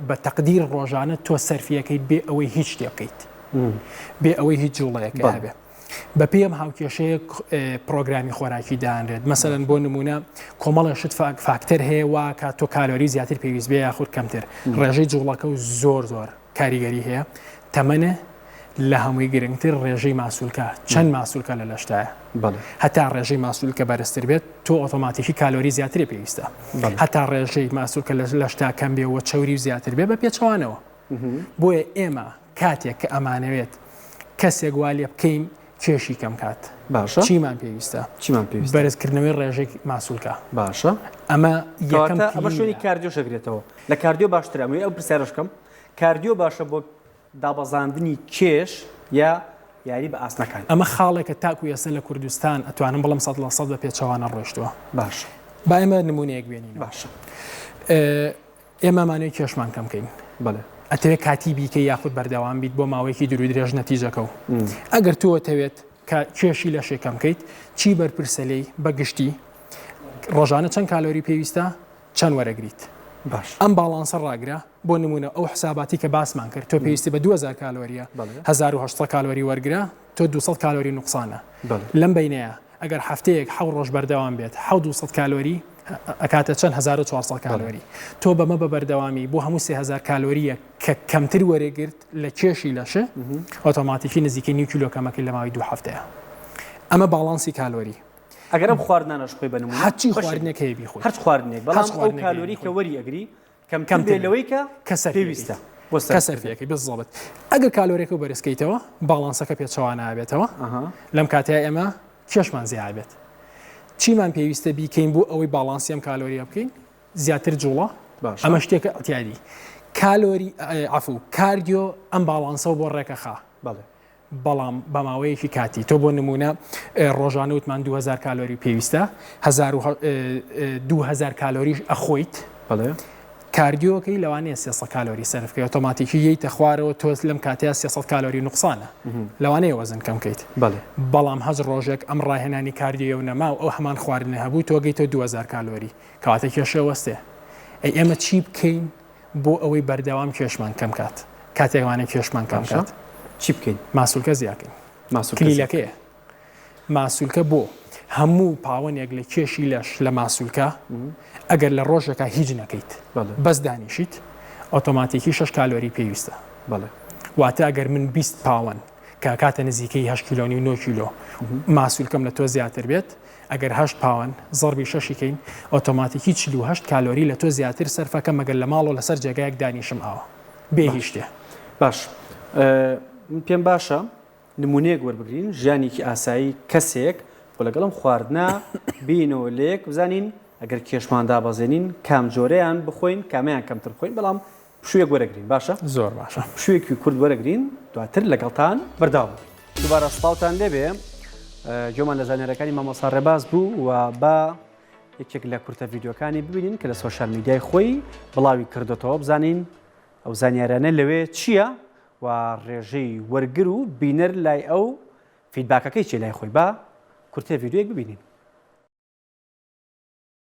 بە تەقدیر ڕۆژانە تۆ سەرفیەکەیت بێ ئەوەی هیچ شتێ بکەیت بێ ئەوەی هیچ جوڵەیەکە هەبێ. بەپێی ئەم هاوکێشەیە پرۆگرامی خۆراکی دانرێت مەسەلەن بۆ نمونە کۆمەڵێ شت فاکتەر هەیە وا کات تۆ کالۆری زیاتر پێویست بێ یاخود کەمتر ڕێژەی جوڵەکە و زۆر زۆر کاریگەری هەیە تەمەنە لە هەمووی گرنگتر ڕێژەی ماسولکە چەند ماسولکە لە لەشتایە هەتا ڕێژەی ماسولکە بەرزتر بێت تۆ ئۆتۆماتیکی کالۆری زیاتری پێویستە هەتا ڕێژەی ماسولکە لە لەشتا کەم بێ و چەوری و زیاتر بێ بە پێچەوانەوە بۆیە ئێمە کاتێک کە ئەمانەوێت کەسێک وا لێ بکەین کێشی کەم کات باشە چیمان پێویستە چیمان پێویستە بەرزکردنەوەی ڕێژەی ماسولکە باشە ئەمە یەکەم کەواتە ئەمە شوێنی کلیلە. cardio شەگرێتەوە لە cardio باشترە ئەمەوێ ئەو پرسیارەش بکەم cardio باشە بۆ دابەزاندنی کێش یا یاری بە ئاسنەکان ئەمە خاڵێکە تاکو ئێستا لە کوردستان ئەتوانم بڵێم 100% بە پێچەوانە ڕۆیشتووە باشە با ئێمە نمونەیەک بێنینەوە باشە ئێمە مانەوێت کێشمان کەم کەین. بەڵێ. ئەتەوێت کاتی بیکەی یاخود بەردەوام بیت بۆ ماوەیەکی دوور و درێژ نەتیجەکە و ئەگەر تۆ ئەتەوێت کە کێشی لەشێ کەم کەیت چی بەرپرسە لێی بە گشتی ڕۆژانە چەند کالۆری پێویستە چەند وەرەگریت باش ئەم باڵانسە ڕاگرە بۆ نمونە ئەو حساباتی کە باسمان کرد تۆ پێویستی بە 2000 کالۆریە 1800 کالۆری وەرگرە تۆ 200 کالۆری نوقسانە لەم بینەیە ئەگەر هەفتەیەک حەو ڕۆژ بەردەوام بێت حەو 200 کالۆری ئەکاتە چەند 1400 کالۆری تۆ بەمە بە بەردەوامی بۆ هەموو 3000 کالۆریە کە کەمتر وەرەگرت لە کێشی لەشە ئۆتۆماتیکی نزیکەی نیو کیلۆ کەمەکەی لە ماوەی دوو هەفتەیە ئەمە باڵانسی کالۆری ئەگەر ئەم خواردنانەش خۆی بە نموونە هەرچی خواردنێک هەیە بیخۆی هەرچ خواردنێک بەڵام ئەو کالۆری کە وەری ئەگری کەمتر بێ لەوەی کە کە پێویستە کە سەرفیەکەی بالضبط ئەگەر کالۆریەکە بەرزکەیتەوە باڵانسەکە پێچەوانە ئەبێتەوە لەم کاتەیە ئێمە کێشمان زیاد بێت چیمان پێویستە بیکەین بۆ ئەوەی باڵانسی ئەم کالۆریە بکەین زیاتر جوڵە ئەمە شتێکە ئەتیادی کالۆری عفو cardio ئەم باڵانسەوە بۆ ڕێکەخا بەڵام بە ماوەیەکی کاتی تۆ بۆ نمونە ڕۆژانە وتمان 2000 کالۆری پێویستە 2000 کالۆریش ئەخۆیت cardio کەی لەوانەیە 300 کالۆری سەرف کەی ئۆتۆماتیکی یەیتە خوارەوە تۆز لەم کاتەیە 300 کالۆری نوقسانە لەوانەیە وەزن کەم کەیت بەڵام هەز ڕۆژێک ئەم ڕاهێنانی cardio و نەما و ئەو هەمان خواردنە هەبوو تۆ گەیتە 2000 کالۆری کەواتە کێشە وەستێ ئەی ئێمە چی بکەین بۆ ئەوەی بەردەوام کێشمان کەم کات کاتێک وانە کێشمان کەم کات چی بکەین ماسولکە زیاکەین کلیلەکەیە ماسولکە بۆ هەموو پاوەنێک لە کێشی لەش لە ماسولکە ئەگەر لە ڕۆژێکا هیچ نەکەیت بەس دانیشیت ئۆتۆماتیکی 6 کالۆری پێویستە واتە ئەگەر من 20 پاوەن کە کاتە نزیکەی 8 کیلۆنی و 9 کیلۆ ماسولکەم لە تۆ زیاتر بێت ئەگەر هەشت پاوەن زەربی شەشی کەین ئۆتۆماتیکی 48 کالۆری لە تۆ زیاتر سەرفەکە مەگەر لە ماڵەوە لەسەر جێگایەک دانیشم ئاوە بێ هیچ شتێ. باش من پێم باشە نمونەیەک وەربگرین ژیانێکی ئاسایی کەسێک و لەگەڵ ئەم خواردنە بینەوە لەیەک بزانین ئەگەر کێشمان دابەزێنین کام جۆرەیان بخۆین کامیان کەمتر بخۆین بەڵام پشوویەک وەرەگرین باشە زۆر باشە پشوویەکی کورت وەرەگرین دواتر لەگەڵتان بەردەوام دووبارە سڵاوتان لێبێ گوێمان لە زانیارەکانی مامۆستا ڕێباز بوو و با یەکێک لە کورتە ڤیدیۆکانی ببینین کە لە سۆشیال میدیای خۆی بڵاوی کردوتەوە بزانین ئەو زانیارانە لەوێ چییە و ڕێژەی وەرگر و بینەر لای ئەو feedback ەکەی چیە لای خۆی با کورتە ڤیدیۆیەک ببینین.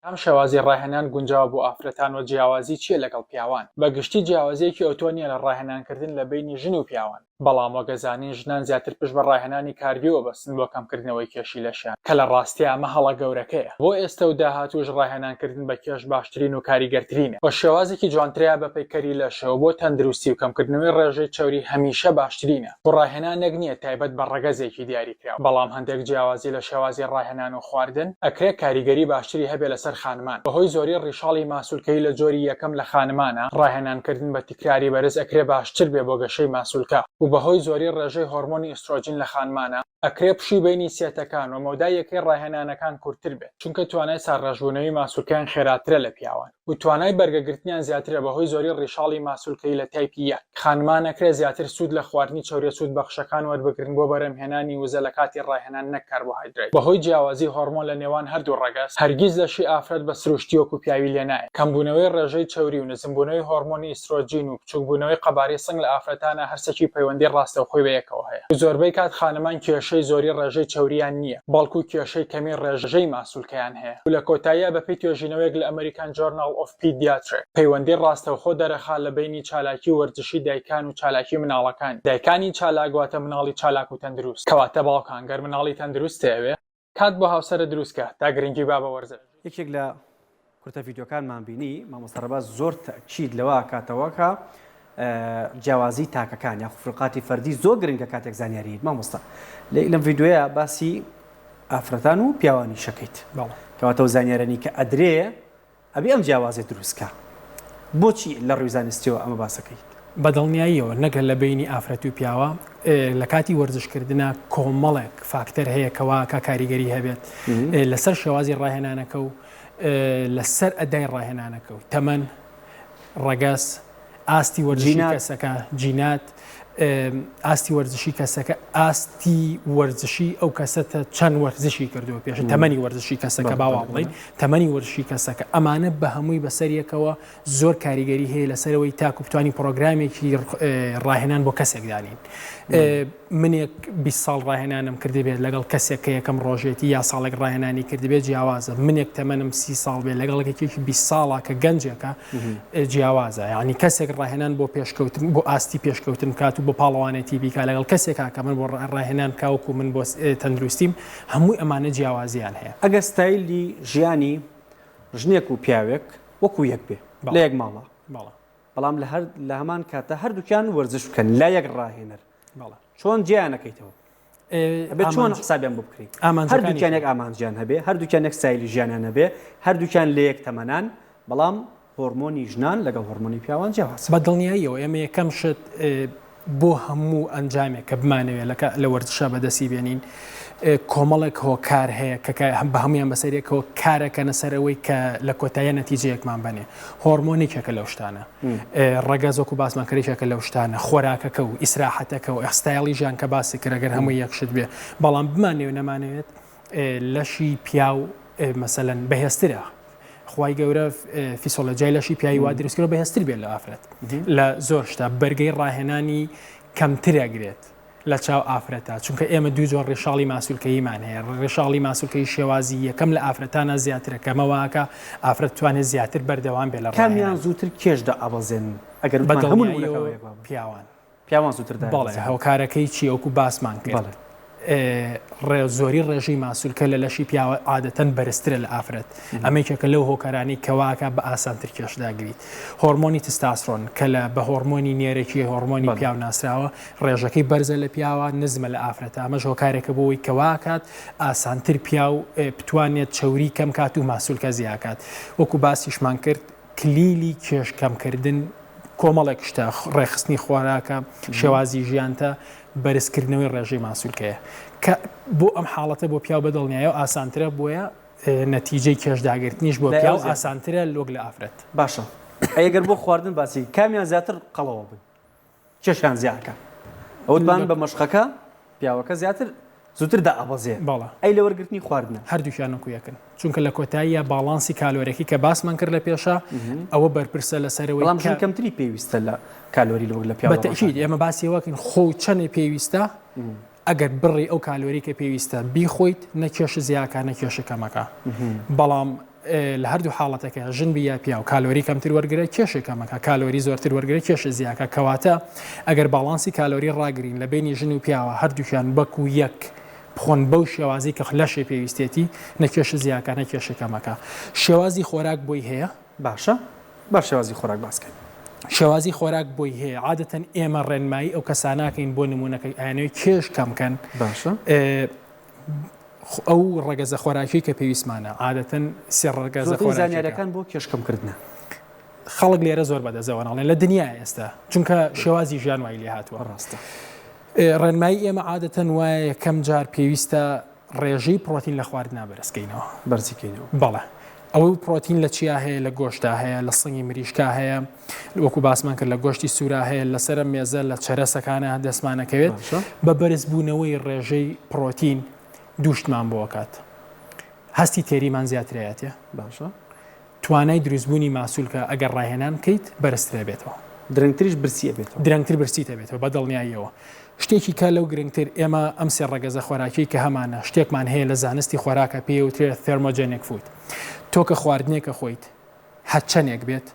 کام شێوازی ڕاهێنان گونجاوە بۆ ئافرەتان و جیاوازی چییە لەگەڵ پیاوان؟ بە گشتی جیاوازییەکی ئەوتۆ نییە لە ڕاهێنانکردن لە بەینی ژن و پیاوان، بەڵام وەک ئەزانین ژنان زیاتر پشت بە ڕاهێنانی cardio ئەبەستن بۆ کەمکردنەوەی کێشی لەشیان، کە لە ڕاستیا ئەمە هەڵە گەورەکەیە. بۆ ئێستە و داهاتووش ڕاهێنانکردن بە کێش باشترین و کاریگەرترینە و شێوازێکی جوانترە بە پەیکەری لەشەوە بۆ تەندروستی و کەمکردنەوەی ڕێژەی چەوری هەمیشە باشترینە و ڕاهێنانێک نییە تایبەت بە ڕەگەزێکی دیاریکراو، بەڵام هەندێک جیاوازی لە شێوازی ڕاهێنان و خواردن ئەکرێ کاریگەری باشتری هەبێ لەسەر خانمان بەهۆی زۆری ڕیشاڵی ماسولکەیی لە جۆری یەکەم لە خانمانا ڕاهێنانکردن بە تکراری بەرز ئەکرێ باشتر بێ بۆ گەشەی ماسولکە و بەهۆی زۆری ڕێژەی هۆرمۆنی ئیسترۆجین لە خانمانا ئەکرێ پشووی بەینی سێتەکان و مەودای یەکەی ڕاهێنانەکان کورتتر بێت چونکە توانای ساڕێژبوونەوەی ماسولکەیان خێراترە لە پیاوان و توانای بەرگەگرتنیان زیاترە بەهۆی زۆری ڕیشاڵی ماسولکەیی لە تایپی یەک. خانمان ئەکرێ زیاتر سوود لە خواردنی چەوریە سوودبەخشەکان وەربگرن بۆ بەرهەمهێنانی وزە لە کاتی ڕاهێنان نەک کاربۆهایدرەیت. بەهۆی جیاوازی هۆرمۆن لە نێوان هەردوو ڕەگەز، هەرگیز لەشی ئافرەت بە سروشتی وەکو پیاوی لێ نایەت. کەمبوونەوەی ڕێژەی چەوری و نزمبوونەوەی هۆرمۆنی ئیسترۆجین و بچووکبوونەوەی قەبارەی سنگ لە ئافرەتانا هەرسێکی پەیوەندی ڕاستەوخۆی بە یەکەوە هەیە و زۆربەی کات خانمان کێشەی زۆری ڕێژەی چەوریان نییە بەڵکو کێشەی کەمی ڕێژەی ماسولکەیان هەیە و لە کۆتاییا بەپێی توێژینەوەیەک لە American Journal of Pediatrics پەیوەندی ڕاستەوخۆ دەرەخا لە بەینی چالاکی وەرزشی دایکان و چالاکی مناڵەکانی دایکانی چالاک واتە مناڵی چالاک و تەندروست کەواتە باوکان گەر مناڵی تەندروستێ ئەوێ کات بۆ هاوسەرت دروست کە تا گرنگی با بە وەرزش. یەکێک لە کورتە ڤیدیۆکانمان بینی مامۆستا ڕێباز زۆر تەئکید لەوە ئەکاتەوە کە جیاوازی تاکەکان یاخو فروقاتی فەردی زۆر گرنگە کاتێک زانیاریت مامۆستا لەم ڤیدیۆیە باسی ئافرەتان و پیاوانی شەکەیت کەواتە و زانیارانی کە ئەدرێ ئەبێ ئەم جیاوازیە دروست کا. بۆچی لە ڕووی زانستیەوە ئەمە باسەکەیت؟ بە دڵنیاییەوە نەک هەر لە بەینی ئافرەت و پیاوە، لە کاتی وەرزش کردنا کۆمەڵێک فاکتەر هەیە کە وا ئەکا کاریگەری هەبێت لەسەر شێوازی ڕاهێنانەکە و لەسەر ئەدای ڕاهێنانەکە و تەمەن، ڕەگەز، ئاستی وەرزشی کەسەکە، جینات، ئاستی وەرزشی کەسەکە، ئاستی وەرزشی ئەو کەسە چەند وەرزشی کردووە پێش تەمەنی وەرزشی کەسەکە باوا بڵین تەمەنی وەرزشی کەسەکە ئەمانە بە هەمووی بەسەر یەکەوە زۆر کاریگەری هەیە لەسەرەوەی تاکو بتانی پرۆگرامێکی ڕاهێنان بۆ کەسێک دانین. منێک 20 ساڵ ڕاهێنانم کردبێت لەگەڵ کەسێک کە یەکەم ڕۆژێتی یا ساڵێک ڕاهێنانی کردبێت جیاوازە منێک تەمەنم سی ساڵ بێت لەگەڵ یەکێکی 20 ساڵە کە گەنجێکە جیاوازە یعنی کەسێک ڕاهێنان بۆ پێشکەوتن بۆ ئاستی پێشکەوتن بکات و بۆ پاڵەوانێتی بیکا لەگەڵ کەسێکا کە من بۆ ڕاهێنان بکاوەکو من بۆ تەندروستیم هەمووی ئەمانە جیاوازیان هەیە. ئەگەر ستایلی ژیانی. ژنێک و پیاوێک وەکو یەک بێ لە یەک ماڵە بەڵام لە هەر لە هەمان کاتە هەردووکیان وەرزش بکەن لە یەک ڕاهێنەر چۆن جیانەکەیتەوە ئەبێت چۆن حسابیان بۆ بکرێت هەردووکیان یەک ئامانجیان هەبێ هەردووکیان یەک ستایلی ژیانیان هەبێ هەردووکیان لە یەک تەمەنان بەڵام هۆرمۆنی ژنان لەگەڵ هۆرمۆنی پیاوان جیاوازە. بە دڵنیاییەوە ئێمە یەکەم شت بۆ هەموو ئەنجامێک کە بمانەوێت لە لە وەرزشا بەدەستی بێنین کۆمەڵێک هۆکار هەیە کە بە هەمویان بەسەرێکەوە کارەکەنە سەرەوەی کە لە کۆتایە نەتیجەیەکمان بنێ هۆرمۆنێکێکە لەو شتانە ڕەگەز وەکو باسمان کرد یەکێکە لەو شتانە خۆراکەکە و ئیسراحەتەکە و ئەستایڵی ژیان کە باسی کرد ئەگەر هەموو یەک شت بێ بەڵام بمانەوێ نەمانەوێت لەشی پیاو مەسەلەن بەهێزترە خوای گەورە فیسۆلۆجیای لەشی پیاوی وا دروست کردوە بەهێزتر بێت لە ئافرەت لە زۆر شتە بەرگەی ڕاهێنانی کەمترەگرێت لە چاو ئافرەتە چونکە ئێمە دوو جۆر ڕیشاڵی ماسولکەییمان هەیە ڕیشاڵی ماسولکەی شێوازی یەکەم لە ئافرەتانە زیاترە کەمەواکە ئافرەت توانێت زیاتر بەردەوام بێت لە کامیان زووتر کێش دائەبەزێنن ئەگەر هەموو پیاوان پیاوان زووتر دایان بەڵێ هۆکارەکەی چیە وەکو باسمان کرد ڕێ زۆری ڕێژەی ماسولکە لە لەشی پیاوە عادەتەن بەرزترە لە ئافرەت ئەمە یەکێکە لەو هۆکارانەی کەواکە بە ئاسانتر کێشداگریت هۆرمۆنی تستاسرۆن کە لە بە هۆرمۆنی نێرەکی هۆرمۆنی پیاو ناسراوە ڕێژەکەی بەرزە لە پیاوە نزمە لە ئافرەتە ئەمەش هۆکارێکە بۆی کەواکات ئاسانتر پیاو بتوانێت چەوری کەم کات و ماسولکە زیاکات وەکو باسیشمان کرد کلیلی کێش کەمکردن کۆمەڵێک شتە، ڕێکخستنی خۆراکە، شێوازی ژیانتە، بەرزکردنەوەی ڕێژەی ماسولکەیە کە بۆ ئەم حاڵەتە بۆ پیاو بەدڵنیایەوە ئاسانترە بۆیە نەتیجەی کێشداگرتنیش بۆ پیاو ئاسانترە لۆک لە ئافرەت. باشە ئەی گەر بۆ خواردن باسی کامیان زیاتر قەڵەوە بن؟ کێشیان زیاکە ئەوتمان بە مەشقەکە پیاوەکە زیاتر زووتر دائەبەزێ بەڵێ. ئەی لە وەرگرتنی خواردنە؟ هەردووکیان وەکو یەکن چونکە لە کۆتاییا باڵانسی کالۆرەکی کە باسمان کرد لە پێشا ئەوە بەرپرسە لەسەرەوەی بەڵام ژن کەمتری پێویستە لە کالۆری لە وەک لە پیاو بە تەئکید ئێمە باسی ئەوە کەین خۆ چەنێ پێویستە ئەگەر بڕی ئەو کالۆری کە پێویستە بیخۆیت نە کێش زیاکە نە کێش کەمەکە بەڵام لە هەردوو حاڵەتەکە ژن بی یا پیاو کالۆری کەمتر وەرگرە کێشی کەمەکە کالۆری زۆرتر وەرگرە کێشی زیاکە کەواتە ئەگەر باڵانسی کالۆری ڕاگرین لە بینی ژن و پیاوە هەردووکیان بەکو یەک بخۆن بەو شێوازی کە لەشێ پێویستێتی نە کێش زیاکە نە کێشی کەمەکە شێوازی خۆراک بۆی هەیە. باشە با شێوازی خۆراک باس کەین. شێوازی خۆراک بۆی هەیە عادەتەن ئێمە ڕێنمایی ئەو کەساناکەین بۆ نمونەکە ئەیانەوێت کێش کەم کەن باشە. ئەو ڕەگەزە خۆراکیەی کە پێویستمانە عادەتەن سێ ڕەگەزە زۆرترین خۆراکیەکە. زانیاریەکان بۆ کێش کەمکردنە. خەڵک لێرە زۆر بەدەستەوە ناڵێن لە دنیا ئێستا چونکە شێوازی ژیان وای لێ هاتووە. ڕاستە. ڕێنمایی ئێمە عادەتەن وایە یەکەم جار پێویستە ڕێژەی پڕۆتین لە خواردنا بەرزکەینەوە. بەرزی کەینەوە. بەڵێ. ئەوەی پڕۆتین لە چیا هەیە لە گۆشتا هەیە لە سنگی مریشکا هەیە وەکو باسمان کرد لە گۆشتی سوورا هەیە لەسەرە مێزە لە چەرەسەکانە دەستمانەکەوێت بە بەرزبوونەوەی ڕێژەی پڕۆتین دووشتمان بۆ ئەکات هەستی تێریمان زیاترایەتێ باشە توانای دروستبوونی ماسولکە ئەگەر ڕاهێنان بکەیت بەرزترە بێتەوە درەنگتریش برسی ئەبێتەوە درەنگتر برسیت ئەبێتەوە بە دڵنیاییەوە شتێکی کە لەو گرنگتر ئێمە ئەم سێ ڕەگەزە خۆراکیەی کە هەمانە شتێکمان هەیە لە زانستی خۆراکە پێی وترێت thermogenic food تۆ کە خواردنێکە خۆیت هەرچەنێک بێت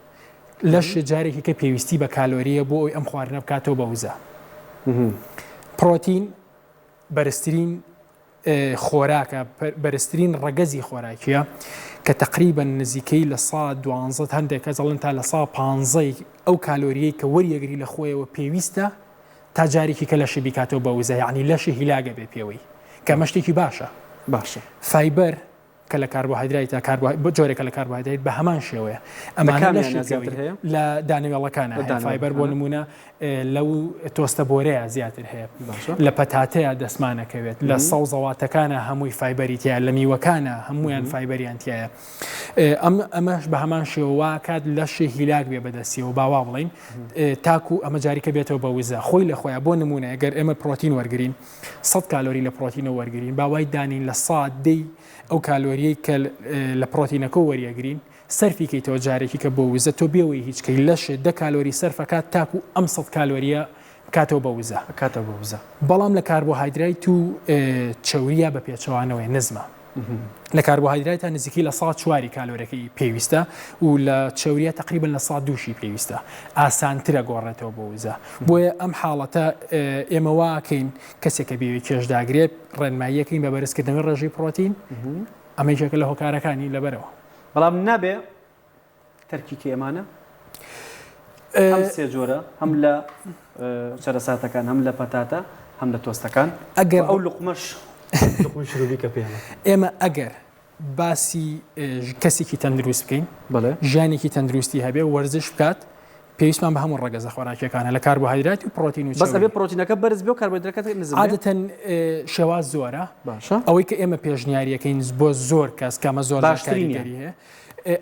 لەش جارێکی کە پێویستی بە کالۆریە بۆ ئەوی ئەم خواردنە بکاتەوە بە وزە پرۆتین بەرزترین خۆراکە بەرزترین ڕەگەزی خۆراکیە کە تقریبا نزیکەی لە سا دوانزە هەندێک کەس ئەڵێن تا لە سا پانزەی ئەو کالۆریەی کە وەریەگری لە خۆیەوە پێویستە تا جارێکی کە لەشی بیکاتەوە بە وزە یعنی لەشی هیلاگە بێ پێوەی کە ئەمە شتێکی باشە باشە فایبەر کە لە کاربۆهایدرایتە کاربۆ جۆرێکە لە کاربۆهایدرایت بە هەمان شێوەیە ئەمانە لەشی زیاتر هەیە لە دانەوێڵەکانە لە هەیە فایبەر بۆ دانەوێڵەکانە. نمونە لەو تۆستە بۆرەیە زیاتر هەیە باشە لە پەتاتەیە دەستمانەکەوێت لە سەوزەواتەکانە هەمووی فایبەری تایە لە میوەکانە هەمویان فایبەریان تایە ئەم ئەمەش بە هەمان شێوە واکات لەشی هیلاک بێ بەدەستیەوە با وا بڵین تاکو ئەمە جاریکە بێتەوە بە وزە خۆی لە خۆیان بۆ نمونە گەر ئێمە پرۆتین وەرگین 100 کالۆری لە پرۆتینەوە وەرگین با وای دانین لە سا دەی ئەو کالۆریەی کە لە پرۆتینەکە وەریەگرین سەرفی کەیتەوە جارێکی کە بۆ وزە تۆ بێوەی هیچ کەی لەشت دە کالۆری سەرفەکات تاکو ئەم 100 کالۆریە بکاتەوە بە وزە. بکاتەوە بە وزە. بەڵام لە کاربۆهایدرایت و چەوریە بە پێچەوانەوەیە نزمە. لە کاربۆهایدرایتا نزیکەی لە سا چواری کالۆرەکەی پێویستە و لە چەوریە تقریبا لە سا دووشی پێویستە ئاسانترە گۆڕێتەوە بۆ وزە بۆیە ئەم حاڵەتە ئێمە واکەین کەسێک کە بێوێ کێشداگرێت ڕێنماییەکەین بە بەرزکردنەوەی ڕێژەی پرۆتین ئەمە یەکێکە لە هۆکارەکانی لەبەرەوە. بەڵام نابێ تەرکی کەی ئەمانە؟ ئەم سێ جۆرە هەم لە چەرەساتەکان هەم لە پەتاتە هەم لە تۆستەکان ئەگەر ئەو لوقمەش لوقمی شروبی کە پێ ئێمە ئەگەر باسی کەسێکی تەندروست بکەین بەڵێ ژیانێکی تەندروستی هەبێ وەرزش بکات پێویستمان بە هەموو ڕەگەزە خۆراکیەکانە لە کاربۆهایدراتی و پرۆتین و بەس ئەبێ پرۆتینەکە بەرز بێ و کاربۆهایدراتەکە نزم بێ عادەتەن شێواز زۆرە باشە ئەوەی کە ئێمە پێشنیاریەکەین بۆ زۆر کەس کەمە زۆر باشترینیان کاریگەری هەیە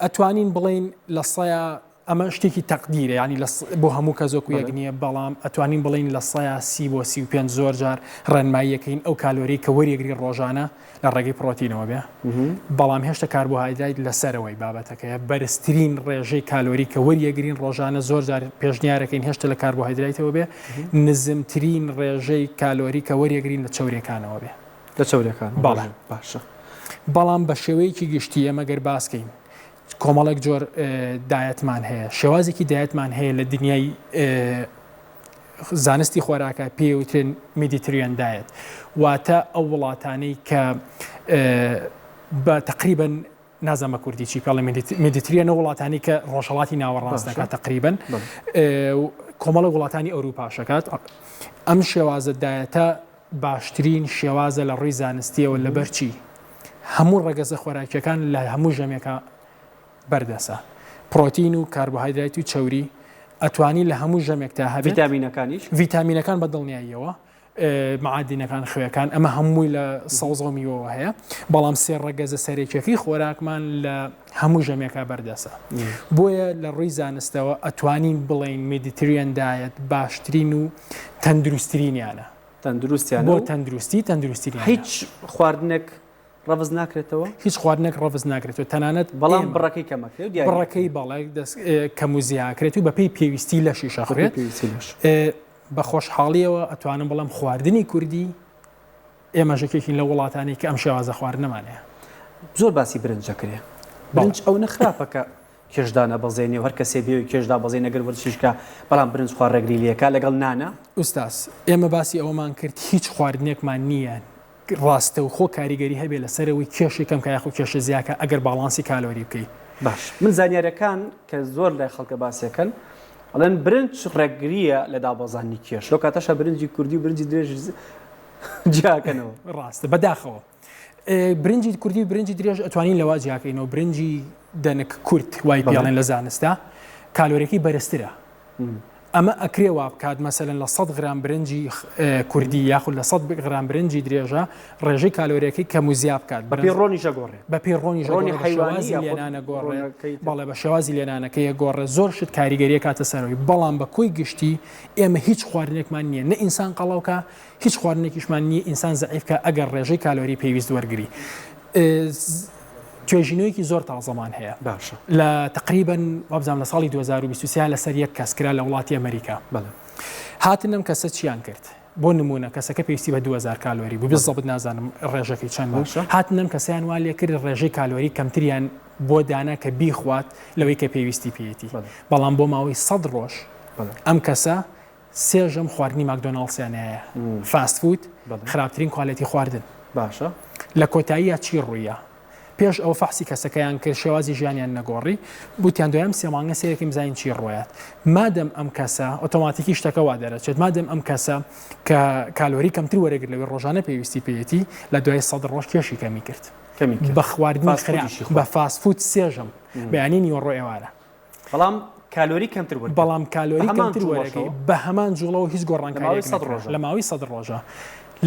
ئەتوانین بڵێین لە سەیا ئەمە شتێکی تەقدیرە یانی لە بۆ هەموو کەس وەکو یەک نییە بەڵام ئەتوانین بڵێین 30% بۆ 35 زۆر جار ڕێنماییەکەین ئەو کالۆری کە وەریەگری ڕۆژانە لە ڕێگەی پرۆتینەوە بێ بەڵام هێشتا کاربۆهایدرایت لەسەرەوەی بابەتەکەیە بەرزترین ڕێژەی کالۆری کە وەریەگرین ڕۆژانە زۆر جار پێشنیارەکەین هێشتا لە کاربۆهایدرایتەوە بێ نزمترین ڕێژەی کالۆری کە وەریەگرین لە چەورەکانەوە بێ لە چەورەکان بەڵێ باشە بەڵام بە شێوەیەکی گشتی ئێمە گەر باسکەین کۆمەڵێک جۆر diet مان هەیە شێوازێکی diet مان هەیە لە دنیای زانستی خۆراکە پێوترێن Mediterranean diet واتە ئەو وڵاتانەی کە بە تقریبن نازانم بە کوردی چی پێڵێ Mediterranean وڵاتانی کە ڕۆژهڵاتی ناوەڕاست دەکات تقریبن کۆمەڵە وڵاتانی ئەوروپاشەکات ئەم شێوازە diet ە باشترین شێوازە لە ڕووی زانستیەوە لەبەر چی هەموو ڕەگەزە خۆراکیەکان لە هەموو ژەمێکا بەردەسە پرۆتین و کاربۆهایدرایت و چەوری ئەتوانی لە هەموو ژەمێکتا هەبێت ڤیتامینەکانیش ڤیتامینەکان بە دڵنیاییەوە معادینەکان خوێەکان ئەمە هەمووی لە سەوزە و میوەوە هەیە بەڵام سێ ڕەگەزە سەرەکیەکەی خۆراکمان لە هەموو ژەمێکا بەردەسە بۆیە لە ڕووی زانستەوە ئەتوانین بڵێین Mediterranean diet باشترین و تەندروستترینیانە. تەندروستیانە بۆ تەندروستی تەندروستترینیانە. هیچ خواردنێک ڕەفز ناکرێتەوە؟ هیچ خواردنێک ڕەفز ناکرێتەوە تەنانەت بەڵام بڕەکەی کەمەکرێت و دیاری بڕەکەی بەڵێ دەست کەم و زیاکرێت و بەپێی پێویستی لەشیش ئەخورێت. پێویستی لەش. بە خۆشحاڵیەوە ئەتوانم بڵێم خواردنی کوردی ئێمەش یەکێکین لەو وڵاتانەی کە ئەم شێوازە خواردنەمان هەیە. زۆر باسی برنج دەکرێ. برنج ئەونە خراپە کە کێش دانەبەزێنێ و هەر کەسێ بێوی کێش دابەزێنێ گەر وەرزشیش کا بەڵام برنج خوا ڕێگری لێکا لەگەڵ نانا. ئوستاز ئێمە باسی ئەوەمان کرد هیچ خواردنێکمان نییە ڕاستەوخۆ کاریگەری هەبێ لەسەر ئەوەی کێشی کەم کا یاخود کێشە زیا کا ئەگەر باڵانسی کالۆری بکەی. باش من زانیاریەکان کە زۆر لای خەڵکە باسیەکەن ئەڵێن برنج ڕێگریە لە دابەزاندنی کێش لەو کاتەشا برنجی کوردی و برنجی درێژ جیاکەنەوە. ڕاستە بەداخەوە برنجی کوردی و برنجی درێژ ئەتوانین لەوە جیاکەینەوە برنجی دەنک کورت وای پێڵێن لە زانستا کالۆرەکەی بەرزترە ئەمە ئەکرێ وا بکات مەسەلەن لە 100 غرام برنجی کوردی یاخود لە 100 غرام برنجی درێژە ڕێژەی کالۆریەکەی کەم و زیا بکات بەپێی ڕۆنیش ئەگۆڕێ بەپێی ڕۆنیش ڕۆنی ئەگۆڕێ بە حەیوانی شێوازی یاخود لێنانە گۆڕێ ڕۆنەکەی تر. بەڵێ بە شێوازی لێنانەکەی ئەگۆڕێ زۆر شت کاریگەری ئەکاتە سەرەوەی بەڵام بە کۆی گشتی ئێمە هیچ خواردنێکمان نییە نە ئینسان قەڵەو کا هیچ خواردنێکیشمان نییە ئینسان زەعیف کا ئەگەر ڕێژەی کالۆری پێویست وەرگری توێژینەوەیەکی زۆر تازەمان هەیە باشە لە تقریبا وابزانم لە ساڵی 2023 لەسەر یەک کەس کرا لە وڵاتی ئەمریکا بەڵێ هاتن ئەم کەسە چیان کرد بۆ نمونە کەسەکە پێویستی بە 2000 کالۆری بوو بالضبط نازانم ڕێژەکەی چەند بوو باشە. هاتن ئەم کەسیان وا لێ کرد ڕێژەی کالۆری کەمتریان بۆ دانا کە بیخوات لەوەی کە پێویستی پێیەتی بەڵێ. بەڵام بۆ ماوەی 100 ڕۆژ بەڵێ. ئەم کەسە سێ ژەم خواردنی ماکدۆناڵسیان هەیە fast food خراپترین quality خواردن باشە لە کۆتاییە چی ڕوویە پێش ئەوە فەحسی کەسەکەیان کرد شێوازی ژیانیان نەگۆڕی بوتیان دوام سێ مانگە سەیرەکەین بزانین چی ڕۆیات مادەم ئەم کەسە ئۆتۆماتیکی شتەکە وا دەرەچێت مادەم ئەم کەسە کە کالۆری کەمتر وەرەگر لەوەی ڕۆژانە پێویستی پێیەتی لە دوای سەد ڕۆژ کێشی کەمی کرد کەمی کرد بە خواردنی fast خراپ food یشی خوارد. بە fast food سێژەم بەیانی نیوەڕۆ ئێوارە بەڵام کالۆری کەمتر وەرگرت. بەڵام کالۆری بە هەمان کەمتر وەرەگری جوڵەشەوە؟ بە هەمان جوڵەوە هیچ لە ماوەی گۆڕانکارییەک سەد نەکرا ڕۆژە. لە ماوەی سەد ڕۆژە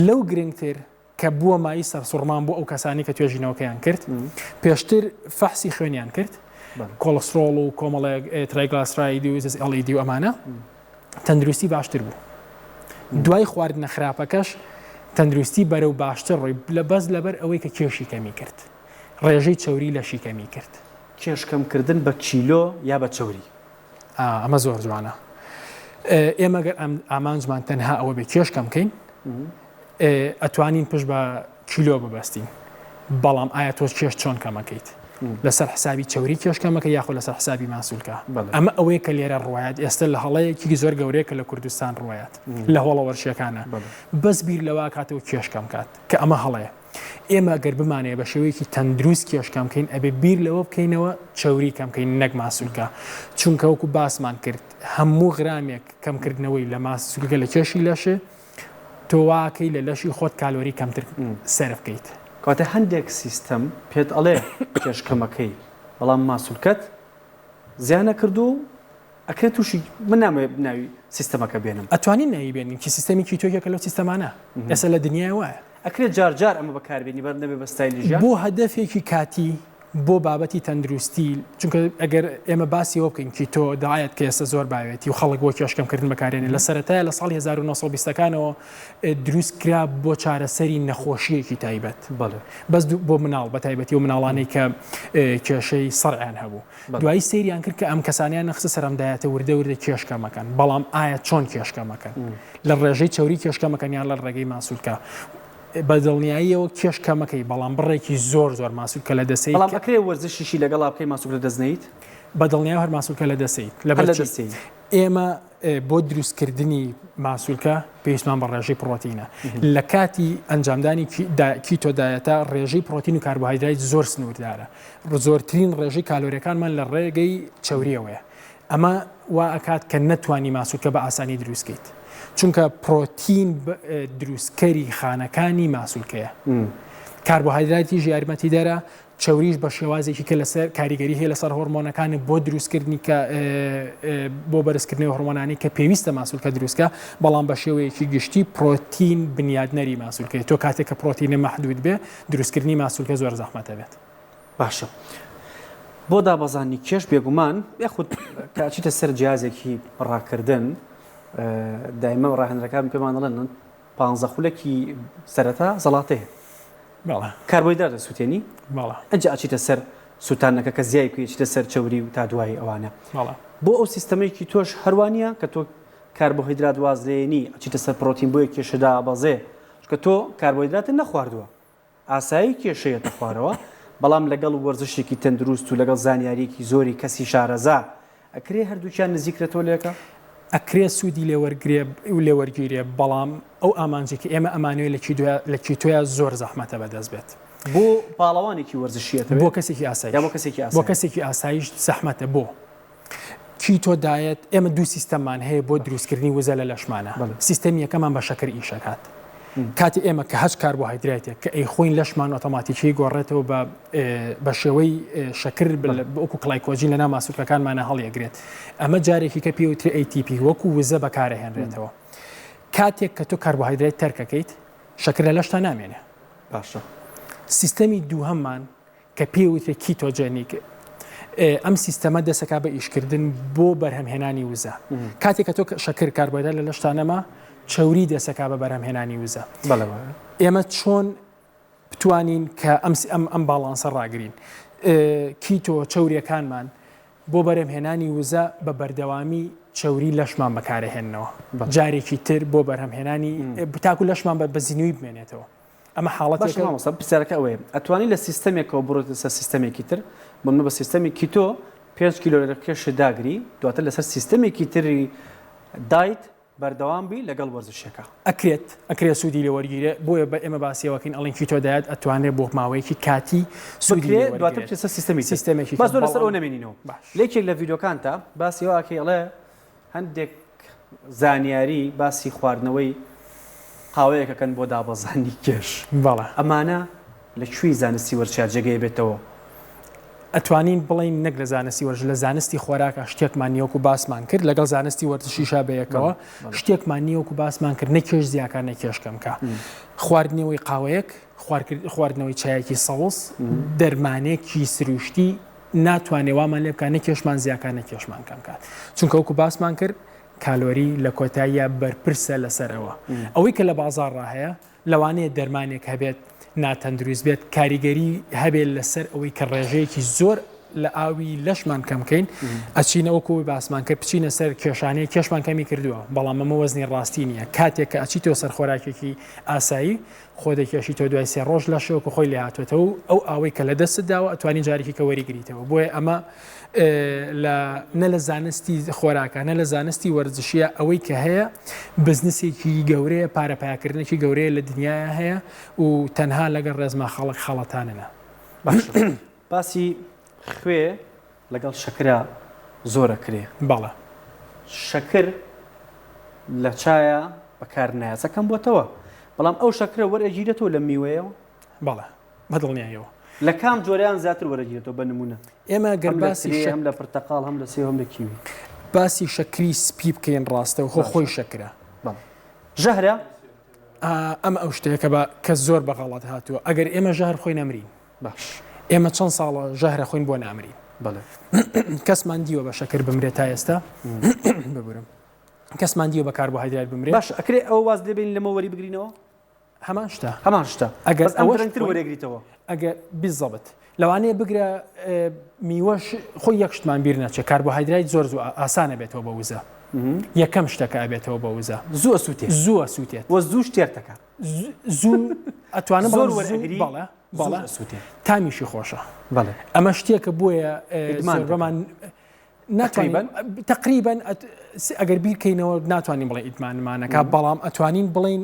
لەو گرنگتر کە بووە مایەی سەرسوڕمان بۆ ئەو کەسانەی کە توێژینەوەکەیان کرد پێشتر فەحسی خوێنیان کرد کۆڵسترۆڵ و کۆمەڵێک triglyceride و LDL و ئەمانە تەندروستی باشتر بوو دوای خواردنە خراپەکەش تەندروستی بەرەو باشتر ڕۆی لە بەس لەبەر ئەوەی کە کێشی کەمی کرد ڕێژەی چەوری لەشی کەمی کرد. کێش کەمکردن بە کیلۆ یا بە چەوری؟ ئەمە زۆر جوانە. ئێمە گەر ئامانجمان تەنها ئەوە بێ کێش کەم کەین ئەتوانین پشت بە کیلۆ ببەستین بەڵام ئایا تۆ کێش چۆن کەمەکەیت لەسەر حسابی چەوری کێش کەمەکە یاخۆ لەسەر حسابی ماسولکە ئەمە ئەوەیە کە لێرە ڕوایەت ئێستا لە هەڵەیەکی زۆر گەورەیە کە لە کوردستان ڕوایەت لە هۆڵە وەرشەکانە بەس بیر لەوە کاتەوە کێش کەم کات کە ئەمە هەڵەیە. ئێمە گەر بمانەوێ بە شێوەیەکی تەندروست کێش کەم کەین ئەبێ بیر لەوە بکەینەوە چەوری کەم کەین نەک ماسولکە چونکە وەکو باسمان کرد هەموو غرامێک کەمکردنەوەی لە ماسولکە لە کێشی لەشێ تۆ واکەی لە لەشی خۆت کالۆری کەمتر سەرف کەیت. کەواتە هەندێک سیستەم پێت ئەڵێ کێش کەمەکەی بەڵام ماسولکەت زیانە کردووە و ئەکرێت تووشی من نامەوێت ناوی سیستەمەکە بێنم. ئەتوانین ناوی بێنین کی سیستەمی کیتۆ یەکێکە لەو سیستەمانە ئێستا لە دنیای وایە. ئەکرێت جار جار ئەمە بەکاربێنی بەر نەبێ بە ستایلی ژیان؟ بۆ هەدەفێکی کاتی بۆ بابەتی تەندروستی چونکە ئەگەر ئێمە باسی ئەوە بکەین keto diet کە ئێستا زۆر باوێتی و خەڵک بۆ کێش کەمکردن بەکارێنێ لە سەرەتای لە ساڵی 1920 ەکانەوە دروست کرا بۆ چارەسەری نەخۆشیەکی تایبەت بەڵێ بەس بۆ مناڵ بە تایبەتی و مناڵانەی کە کێشەی سەرعیان هەبوو دوایی سەیریان کرد کە ئەم کەسانیان نەخستە سەر ئەم diet ە وردە وردە کێش کەمەکەن بەڵام ئایا چۆن کێش کەمەکەن لە ڕێژەی چەوری کێش کەمەکەن یان لە ڕێگەی ماسولکە بە دڵنیاییەوە کێش کەمەکەی بەڵام بڕێکی زۆر زۆر ماسولکە لە دەسەی بەڵام ئەکرێ وەرزشیشی لەگەڵا بکەی ماسولکە لە دەست نەیت؟ بە دڵنیایەوە هەر ماسولکە لە دەسەیت لەبەر لە دەسەیت ئێمە بۆ دروستکردنی ماسولکە پێویستمان بە ڕێژەی پڕۆتینە. لە کاتی ئەنجامدانی keto diet ە ڕێژەی پڕۆتین و کاربۆهایدرایت زۆر سنووردارە. زۆرترین ڕێژەی کالۆریەکانمان لە ڕێگەی چەوریەوەیە. ئەمە وا ئەکات کە نەتوانی ماسولکە بە ئاسانی دروستکەیت. چونکە پڕۆتین دروستکەری خانەکانی ماسولکەیە. کاربۆهایدراتیش یارمەتیدەرە چەوریش بە شێوازێکی کە لەسەر کاریگەری هەیە لەسەر هۆرمۆنەکان بۆ دروستکردنی کە بۆ بەرزکردنەوەی هۆرمۆنانی کە پێویستە ماسولکە دروستکە بەڵام بە شێوەیەکی گشتی پرۆتین بنیادنەری ماسولکەی تۆ کاتێک کە پرۆتینە مەحدود بێ دروستکردنی ماسولکە زۆر زەحمەتە بێت. باشە بۆ دابەزاندنی کێش بێگومان یاخود کە ئەچیتە سەر جیازێکی ڕاکردن دایمە ڕاهێنەرەکان پێمان دەڵێن پانزە خولەکی سەرەتا زەڵاتەیە بەڵێ. کاربۆهیدرات دەسوتێنی بەڵێ. ئەنجا ئەچیتە سەر سوتانەکە کە زیای بکەی ئەچیتە سەر چەوری و تا دوایی ئەوانە. بەڵێ. بۆ ئەو سیستەمەی کیتۆش هەر وا نییە کە تۆ کاربۆهیدرات واز لێنی ئەچیتە سەر پرۆتین بۆیە کێشە دابەزێ چونکە تۆ کاربۆهیدراتت نەخواردووە ئاسایی کێشە یەتە خوارەوە بەڵام لەگەڵ وەرزشێکی تەندروست و لەگەڵ زانیاریەکی زۆری کەسی شارەزا ئەکرێ هەردووکیان نزیکرێتەوە لەیەکا؟ ئەکرێ سوودی لێ وەرگرێ و لێ وەرگیرێ بەڵام ئەو ئامانجەی کە ئێمە ئەمانەوێ لە کیدۆیا لە کیتۆیا زۆر زەحمەتە بەدەست بێت. بۆ پاڵەوانێکی وەرزشی ئەتەوێ؟ بۆ کەسێکی ئاسایش. یا بۆ کەسێکی ئاسایی؟ بۆ کەسێکی ئاسایش زەحمەتە بۆ؟ keto diet ئێمە دوو سیستەممان هەیە بۆ دروستکردنی وزە لە لەشمانە سیستەمی یەکەمان بە شەکر ئیشەکات کاتی ئێمە کە هەچ کاربۆهایدرایتێک کە ئەیخۆین لەشمان ئۆتۆماتیکی گۆڕێتەوە بە بە شێوەی شەکر وەکو کلایکۆجین لەناو ماسولکەکانمانە هەڵیەگرێت ئەمە جارێکی کە پێوترێ ATP وەکو وزە بەکارەهێنرێتەوە کاتێک کە تۆ کاربۆهایدرایت تەرکەکەیت شەکر لە لەشتا نامێنێ باشە سیستەمی دووهەممان کە پێی وترێ ketogenic ئەم سیستەمە دەسەکا بە ئیشکردن بۆ بەرهەمهێنانی وزە کاتێک کە تۆ شەکر کاربۆهایدرات لە لەشتا نەما چەوری دەسەکا بە بەرهەمهێنانی وزە ئێمە چۆن بتوانین کە ئەم ئەم ئەم باڵانسە ڕاگرین keto چەوریەکانمان بۆ بەرهەمهێنانی وزە بە بەردەوامی چەوری لەشمان بەکارەهێننەوە جارێکی تر بۆ بەرهەمهێنانی تاکو لەشمان بە زیندووی بمێنێتەوە ئەمە حاڵەتێکە. باشە مامۆستا پرسیارەکە ئەوەیە ئەتوانی لە سیستەمێکەوە بڕۆیتە سەر سیستەمێکی تر بۆ منە بە سیستەمی keto 5 کیلۆ لە کێشت داگری دواتر لەسەر سیستەمێکی تری diet بەردەوام بی لەگەڵ وەرزشەکە. ئەکرێت ئەکرێت سوودی لێ وەرگیرێ بۆیە بە ئێمە باسی ئەوەکەین ئەڵێن keto diet ئەتوانرێ بۆ ماوەیەکی کاتی سوودی لێ بکرێ دواتر وەرگیرێت بچێت سەر سیستەمی تر سیستەمێکی باس تر زۆر لەسەر بەڵام ئەوە نەمێنینەوە باش. لە یەکێک لە ڤیدیۆکانتا باسی ئەوە ئەکەی ئەڵێ هەندێک زانیاری باسی خواردنەوەی قاوەیەک ئەکەن بۆ دابەزاندنی کێش. بەڵێ. ئەمانە لە کوێی زانستی وەرزشا جێگەی ئەبێتەوە؟ ئەتوانین بڵێین نەک لە زانستی وەرزش لە زانستی خۆراکا شتێکمان نیە وەکو باسمان کرد لەگەڵ زانستی وەرزشیشا بەیەکەوە شتێکمان نیە وەکو باسمان کرد نە کێش زیاکا نە کێش کەمکا. خواردنەوەی قاوەیەک، خواردنەوەی چایەکی سەوز، دەرمانێکی سروشتی ناتوانێ وامان لێ بکات نە کێشمان زیاکا نە کێشمان کەم کات چونکە وەکو باسمان کرد کالۆری لە کۆتاییە بەرپرسە لەسەر ئەوە ئەوەی کە لە بازاڕا هەیە لەوانەیە دەرمانێک هەبێت ناتەندروست بێت کاریگەری هەبێت لەسەر ئەوەی کە ڕێژەیەکی زۆر لە ئاوی لەشمان کەم کەین ئەچینە وەکو باسمان کرد بچینە سەر کێشانەیە کێشمان کەمی کردووە بەڵام ئەمە وەزنی ڕاستی نییە کاتێک کە ئەچیتەوە سەر خۆراکێکی ئاسایی خۆ دەکێشی تۆ دوای سێ ڕۆژ لەشە وەکو خۆی لێهاتوێتەوە و ئەو ئاوەی کە لە دەستت داوە ئەتوانی جارێکی کە وەریگریتەوە بۆیە ئەمە لە نە لە زانستی خۆراکە نە لە زانستی وەرزشیە ئەوەی کە هەیە بزنسێکی گەورەیە پارە پاکردنێکی گەورەیە لە دنیاە هەیە و تەنها لەگەڵ ڕێزما خەڵک خەڵەتاننە. باشە باسی خوێ لەگەڵ شەکرا زۆر ئەکرێ. بەڵێ. شەکر لە چایا بەکار نایە ئێستا کەم بۆتەوە بەڵام ئەو شەکرە وەرئەگیرێتەوە لە میوەیەوە؟ بەڵێ بە دڵنیایەوە. لە کام جۆریان زیاتر وەرەگیرێتەوە بە نمونە؟ ئێمە گەر هەم لە باسی ترێ شەک هەم لە پرتەقاڵ هەم لە سێو هەم لە کیوی. باسی شەکری سپی بکەین ڕاستەوخۆ باشە خۆی شەکرە. بەڵێ ژەهرە؟ ئەمە ئەو شتەیە کە بە کە زۆر بە غەڵەت هاتووە ئەگەر ئێمە ژەهر بخۆین ئەمرین. باش. ئێمە چەند ساڵە ژەهرە خۆین بۆ نامرین؟ بەڵێ. کەسمان دیوە بە شەکر بمرێت تا ئێستا؟ ببورم. کەسمان دیوە بە کاربۆهایدرات بمرێت؟ باش ئەکرێ ئەوە واز لێ بێنین لەمە وەری بگرینەوە؟ هەمان شتە. هەمان شتە. ئەگەر بەس ئەم ئەوەش درەنگتر بخۆین وەرێگریتەوە. ئەگەر بالضبط. لەوانەیە بگرە میوەش خۆی یەک شتمان بیر نەچێت کاربۆهایدرایت زۆر زوو ئاسانە بێتەوە بە وزە. یەکەم شتە کە ئەبێتەوە بە وزە. زوو ئەسووتێ. زوو ئەسووتێت. وە زووش تێرتەکا. زوو ئەتوانم زۆر بڵێم زوو وەرئەگری بەڵێ زوو بەڵێ ئەسووتێ. تامیشی خۆشە. بەڵێ. ئەمە شتێکە بۆیە ئیدمان دەکا. زۆربەمان ناتوانین تەقریبەن؟ تەقریبەن ئەگەر بیرکەینەوە ناتوانین بڵێن ئیدمانمانەکە بەڵام ئەتوانین بڵێین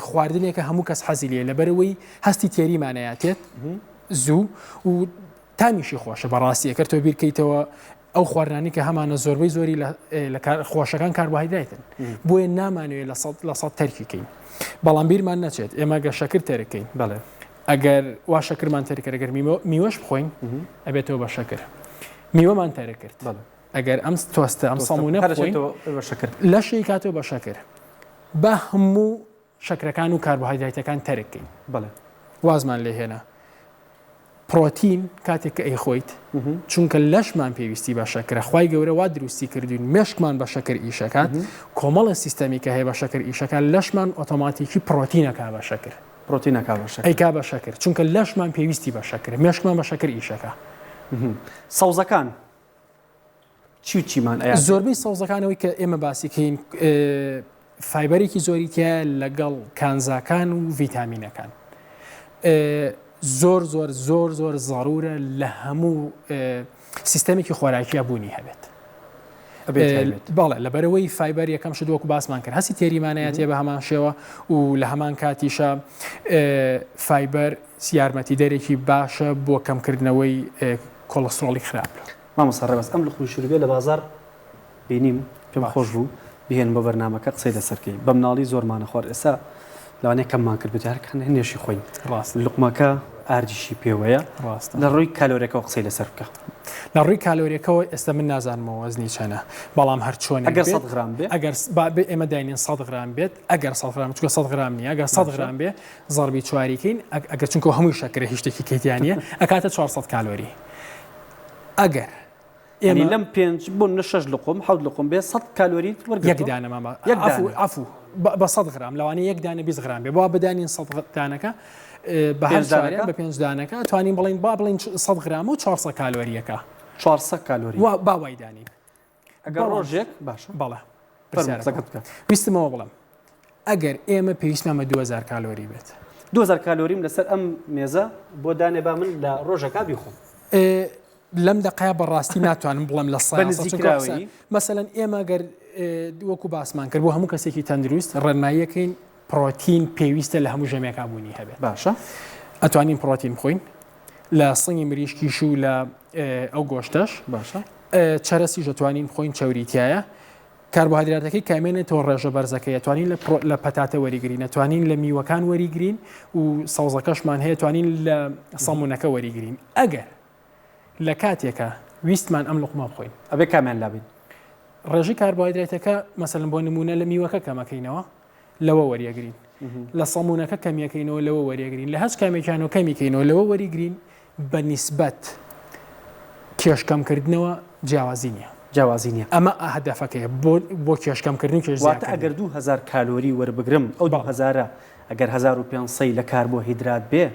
خواردنێکە هەموو کەس حەزی لێ لەبەرەوەی هەستی تێریمانەیاتێت زوو و تامیشی خۆشە بەڕاستی ئەگەر تۆ بیرکەیتەوە ئەو خواردنانی کە هەمانە زۆربەی زۆری لە خۆشەکان کاربۆهایدرایتن بۆیە نامانەوێت لە سەد تەرکی کەین بەڵام بیرمان نەچێت ئێمە گە شەکر تەرکەین بەڵێ ئەگەر وا شەکرمان تەرک کرد ئەگەر میوەش بخۆین ئەبێتەوە بە شەکر میوەمان تەرک کرد ئەگەر ئەم تۆستە ئەم سەمونە بخۆین لەشی کاتەوە بە شەکر با هەموو شەکرەکان و کاربۆهایدرایتەکان تەرک کەین بەڵێ وازمان لێ هێنا پرۆتین کاتێک کە ئەیخۆیت چونکە لەشمان پێویستی بە شەکرە خوای گەورە وا دروستی کردوین مێشکمان بە شەکر ئیشەکات کۆمەڵە سیستەمی کە هەیە بە شەکر ئیشەکە لەشمان ئۆتۆماتیکی پرۆتینەکە بە شەکر پرۆتینەکە بە شەکر ئەیکا بە شەکر چونکە لەشمان پێویستی بە شەکرە مێشکمان بە شەکر ئیشەکە. سەوزەکان چی و چیمان ئەیاتێ؟ زۆربەی سەوزەکان ئەوەی کە ئێمە باسی کەین فایبەرێکی زۆری تایە لەگەڵ کانزاکان و ڤیتامینەکان زۆر زۆر زۆر زۆر زەرورە لە هەموو سیستەمێکی خۆراکیە بوونی هەبێت. بەڵێ لەبەرەوەی فایبەر یەکەم شت وەکو باسمان کرد هەستی تێریمانەیەتێ بە هەمان شێوە و لە هەمان کاتیشە فایبەر یارمەتی دەرێکی باشە بۆ کەمکردنەوەی کۆڵسترۆڵی خراپ. مامۆستا ڕێباز ئەم لقمی شوربیە لە بازاڕ بینیم پێم خۆش بوو بهێنم بۆ بەرنامەکە قسەی لەسەر کەی بە مناڵی زۆرمانە خوارد ئێستا لەوانەیە کەممان کردبێت هەر کە هەنێشی خۆین ڕاست لقمەکە ئاردیشی پێوەیە ڕاستە لە ڕووی کالۆرەکەەوە قسەی لەسەر بکە لە ڕووی کالۆریەکەوە ئێستا من نازانمەوە وەزنی چەنە بەڵام هەر چۆنێک ئەگەر بێت 100 غرام بێ ئەگەر با بێ ئێمە داینین 100 غرام بێت ئەگەر 100 غرام چونکە 100 غرام نییە ئەگەر 100 باشە غرام بێ زەربی چواریکەین ئەگەر چونکە هەمووی شەکرە هیچ شتێکی کەی تیا نییە ئەکاتە 400 کالۆری ئەگەر یعنی ئێمە لەم پێنج بۆ نە شەش لقم حەوت لقم بێ 100 کالۆریت یەک وەرگرتووە دانە مامە یەک عەفو دانە عەفو بە 100 غرام لەوانەیە یەک دانە 20 غرام بێ با بدانین 100 دانەکە بە هەر پێنج چواریان دانەکە بە پێنج دانەکە توانین بڵین با بڵین 100 غرام و 400 کالۆریەکە 400 کالۆری وا با وای دانین ئەگەر بەڵام ڕۆژێک باشە بەڵێ فەرموو پرسیارەکەم قسەکەت بکە ویستمەوە بڵێم ئەگەر ئێمە پێویستمان بە 2000 کالۆری بێت 2000 کالۆریم لەسەر ئەم مێزە بۆ دانێ با من لە ڕۆژەکە بیخۆم لەم دەقەیە بەڕاستی ناتوانم بڵێم لە بە سەد نزیکراوی مەسەلەن ئێمە گەر وەکو باسمان کرد بۆ هەموو کەسێکی تەندروست ڕێنماییەکەین پرۆتین پێویستە لە هەموو ژەمێکا بوونی هەبێت باشە ئەتوانین پرۆتین بخۆین لە سنگی مریشکیش و لە ئەو گۆشتەش باشە چەرەسیش ئەتوانین بخۆین چەوری تایە کاربۆهایدراتەکەی کامێنێتەوە ڕێژە بەرزەکەی ئەتوانین لە لە پەتاتە وەریگرین ئەتوانین لە میوەکان وەریگرین و سەوزەکەشمان هەیە توانین لە سەمونەکە وەریگرین ئەگەر لە کاتێکە ویستمان ئەم لقمە بخۆین ئەبێ کامیان لابین ڕێژەی کاربۆهایدراتەکە مەسەلەن بۆ نمونە لە میوەکە کەمەکەینەوە لەوە وەریەگرین لە سەمونەکە کەمیەکەینەوە لەوە وەریەگرین لە هەچ کامێکیانەوە کەمیکەینەوە لەوە وەریگرین بە نیسبەت کێش کەمکردنەوە جیاوازی نییە. جیاوازی نییە. ئەمە هەدەفەکەیە بۆ بۆ کێش کەمکردن و کێش واتە زیادکردن. ئەگەر 2000 کالۆری وەربگرم ئەو بەڵێ. 2000 ئەگەر 1500 لە کاربۆهیدرات بێ.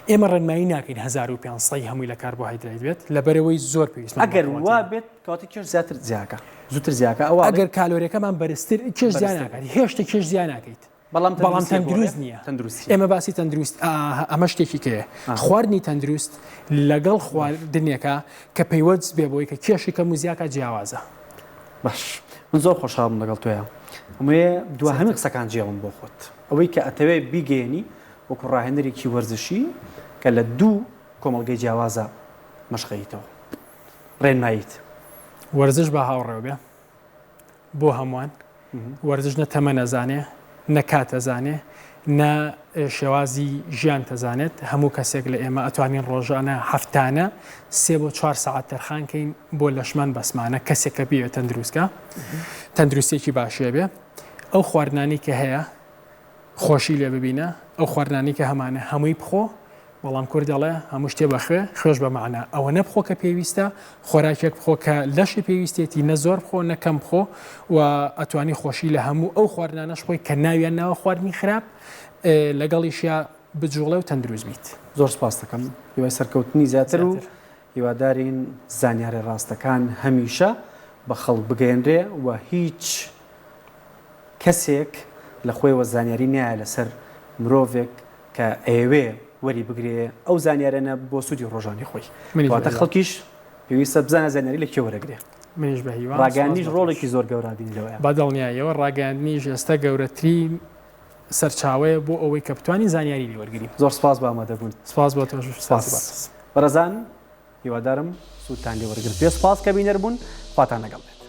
ئێمە ڕێنمایی ناکەین 1500 هەمووی لە کاربۆهایدرایت بێت لەبەرەوەی زۆر پێویستمان ئەگەر وا بێت کەواتە کێش زیاتر زیاکە زووتر زیاکە ئەوە ئەگەر کالۆریەکەمان بەرزتر کێش زیاد ناکات هێشتا کێش زیاد ناکەیت بەڵام بەڵام تەندروست نییە تەندروستی ئێمە باسی تەندروست ئەمە شتێکی کەیە خواردنی تەندروست لەگەڵ خواردنێکە کە پەیوەست بێ بۆی کە کێشی کەم و زیاکە جیاوازە. باش من زۆر خۆشحاڵم لەگەڵ تۆیا ئەمەوێ دوا هەموو قسەکان جێڵم بۆ خۆت ئەوەی کە ئەتەوێ بیگەیەنی وەکو ڕاهێنەرێکی وەرزشی کە لە دوو کۆمەڵگەی جیاوازە مەشقەیتەوە ڕێنماییت. وەرزش با هاوڕێو بێ بۆ هەمووان وەرزش نە تەمەن ئەزانێ نە کات ئەزانێ نە شێوازی ژیان تەزانێت هەموو کەسێک لە ئێمە ئەتوانین ڕۆژانە هەفتانە سێ بۆ چوار سەعات تەرخان کەین بۆ لەشمان بەسمانە کەسێک کە بیەوێت تەندروستکە تەندروستێکی باشێ بێ ئەو خواردنانی کە هەیە خۆشی لێ ببینە ئەو خواردنانی کە هەمانە هەمووی بخۆ بەڵام کورد دەڵێ هەموو شتێ بە خوێ، خوێش بە مەعنا. ئەوەنە بخۆ کە پێویستە، خۆراکێک بخۆ کە لەشی پێویستێتی، نە زۆر بخۆ نە کەم بخۆ و ئەتوانی خۆشی لە هەموو ئەو خواردنانەش بخۆی کە ناویان ناوە خواردنی خراپ، لەگەڵیشیا بجوڵێ و تەندروست بیت. زۆر سوپاست دەکەم. هیوای سەرکەوتنی زیاتر و هیوادارین زانیارە ڕاستەکان هەمیشە بە خەڵک بگەیەنرێ و هیچ کەسێک لە خۆیەوە زانیاری نایە لەسەر مرۆڤێک کە ئەیەوێ وەری بگرێ ئەو زانیارەنە بۆ سوودی ڕۆژانی خۆی منیش واتە بە هیوام. خەڵکیش پێویستە بزانە زانیاری لە کێ وەرەگرێ منیش بە هیوام. سپاس ڕاگەیاندنیش بۆ تۆش. ڕۆڵێکی زۆر گەورە بینی لەوەیا. بە دڵنیاییەوە ڕاگەیاندنیش ئێستا گەورەترین سەرچاوەیە بۆ ئەوەی کە بتوانین زانیاری لێ وەرگرین. زۆر سپاس بۆ ئامادەبوون. سپاس بۆ تۆش سپاس سپاسی بەڕێز. بەڕێزان هیوادارم سوودتان لێ وەرگرتبێ. سپاس کە بینەر بوون. خواتان لەگەڵ بێت.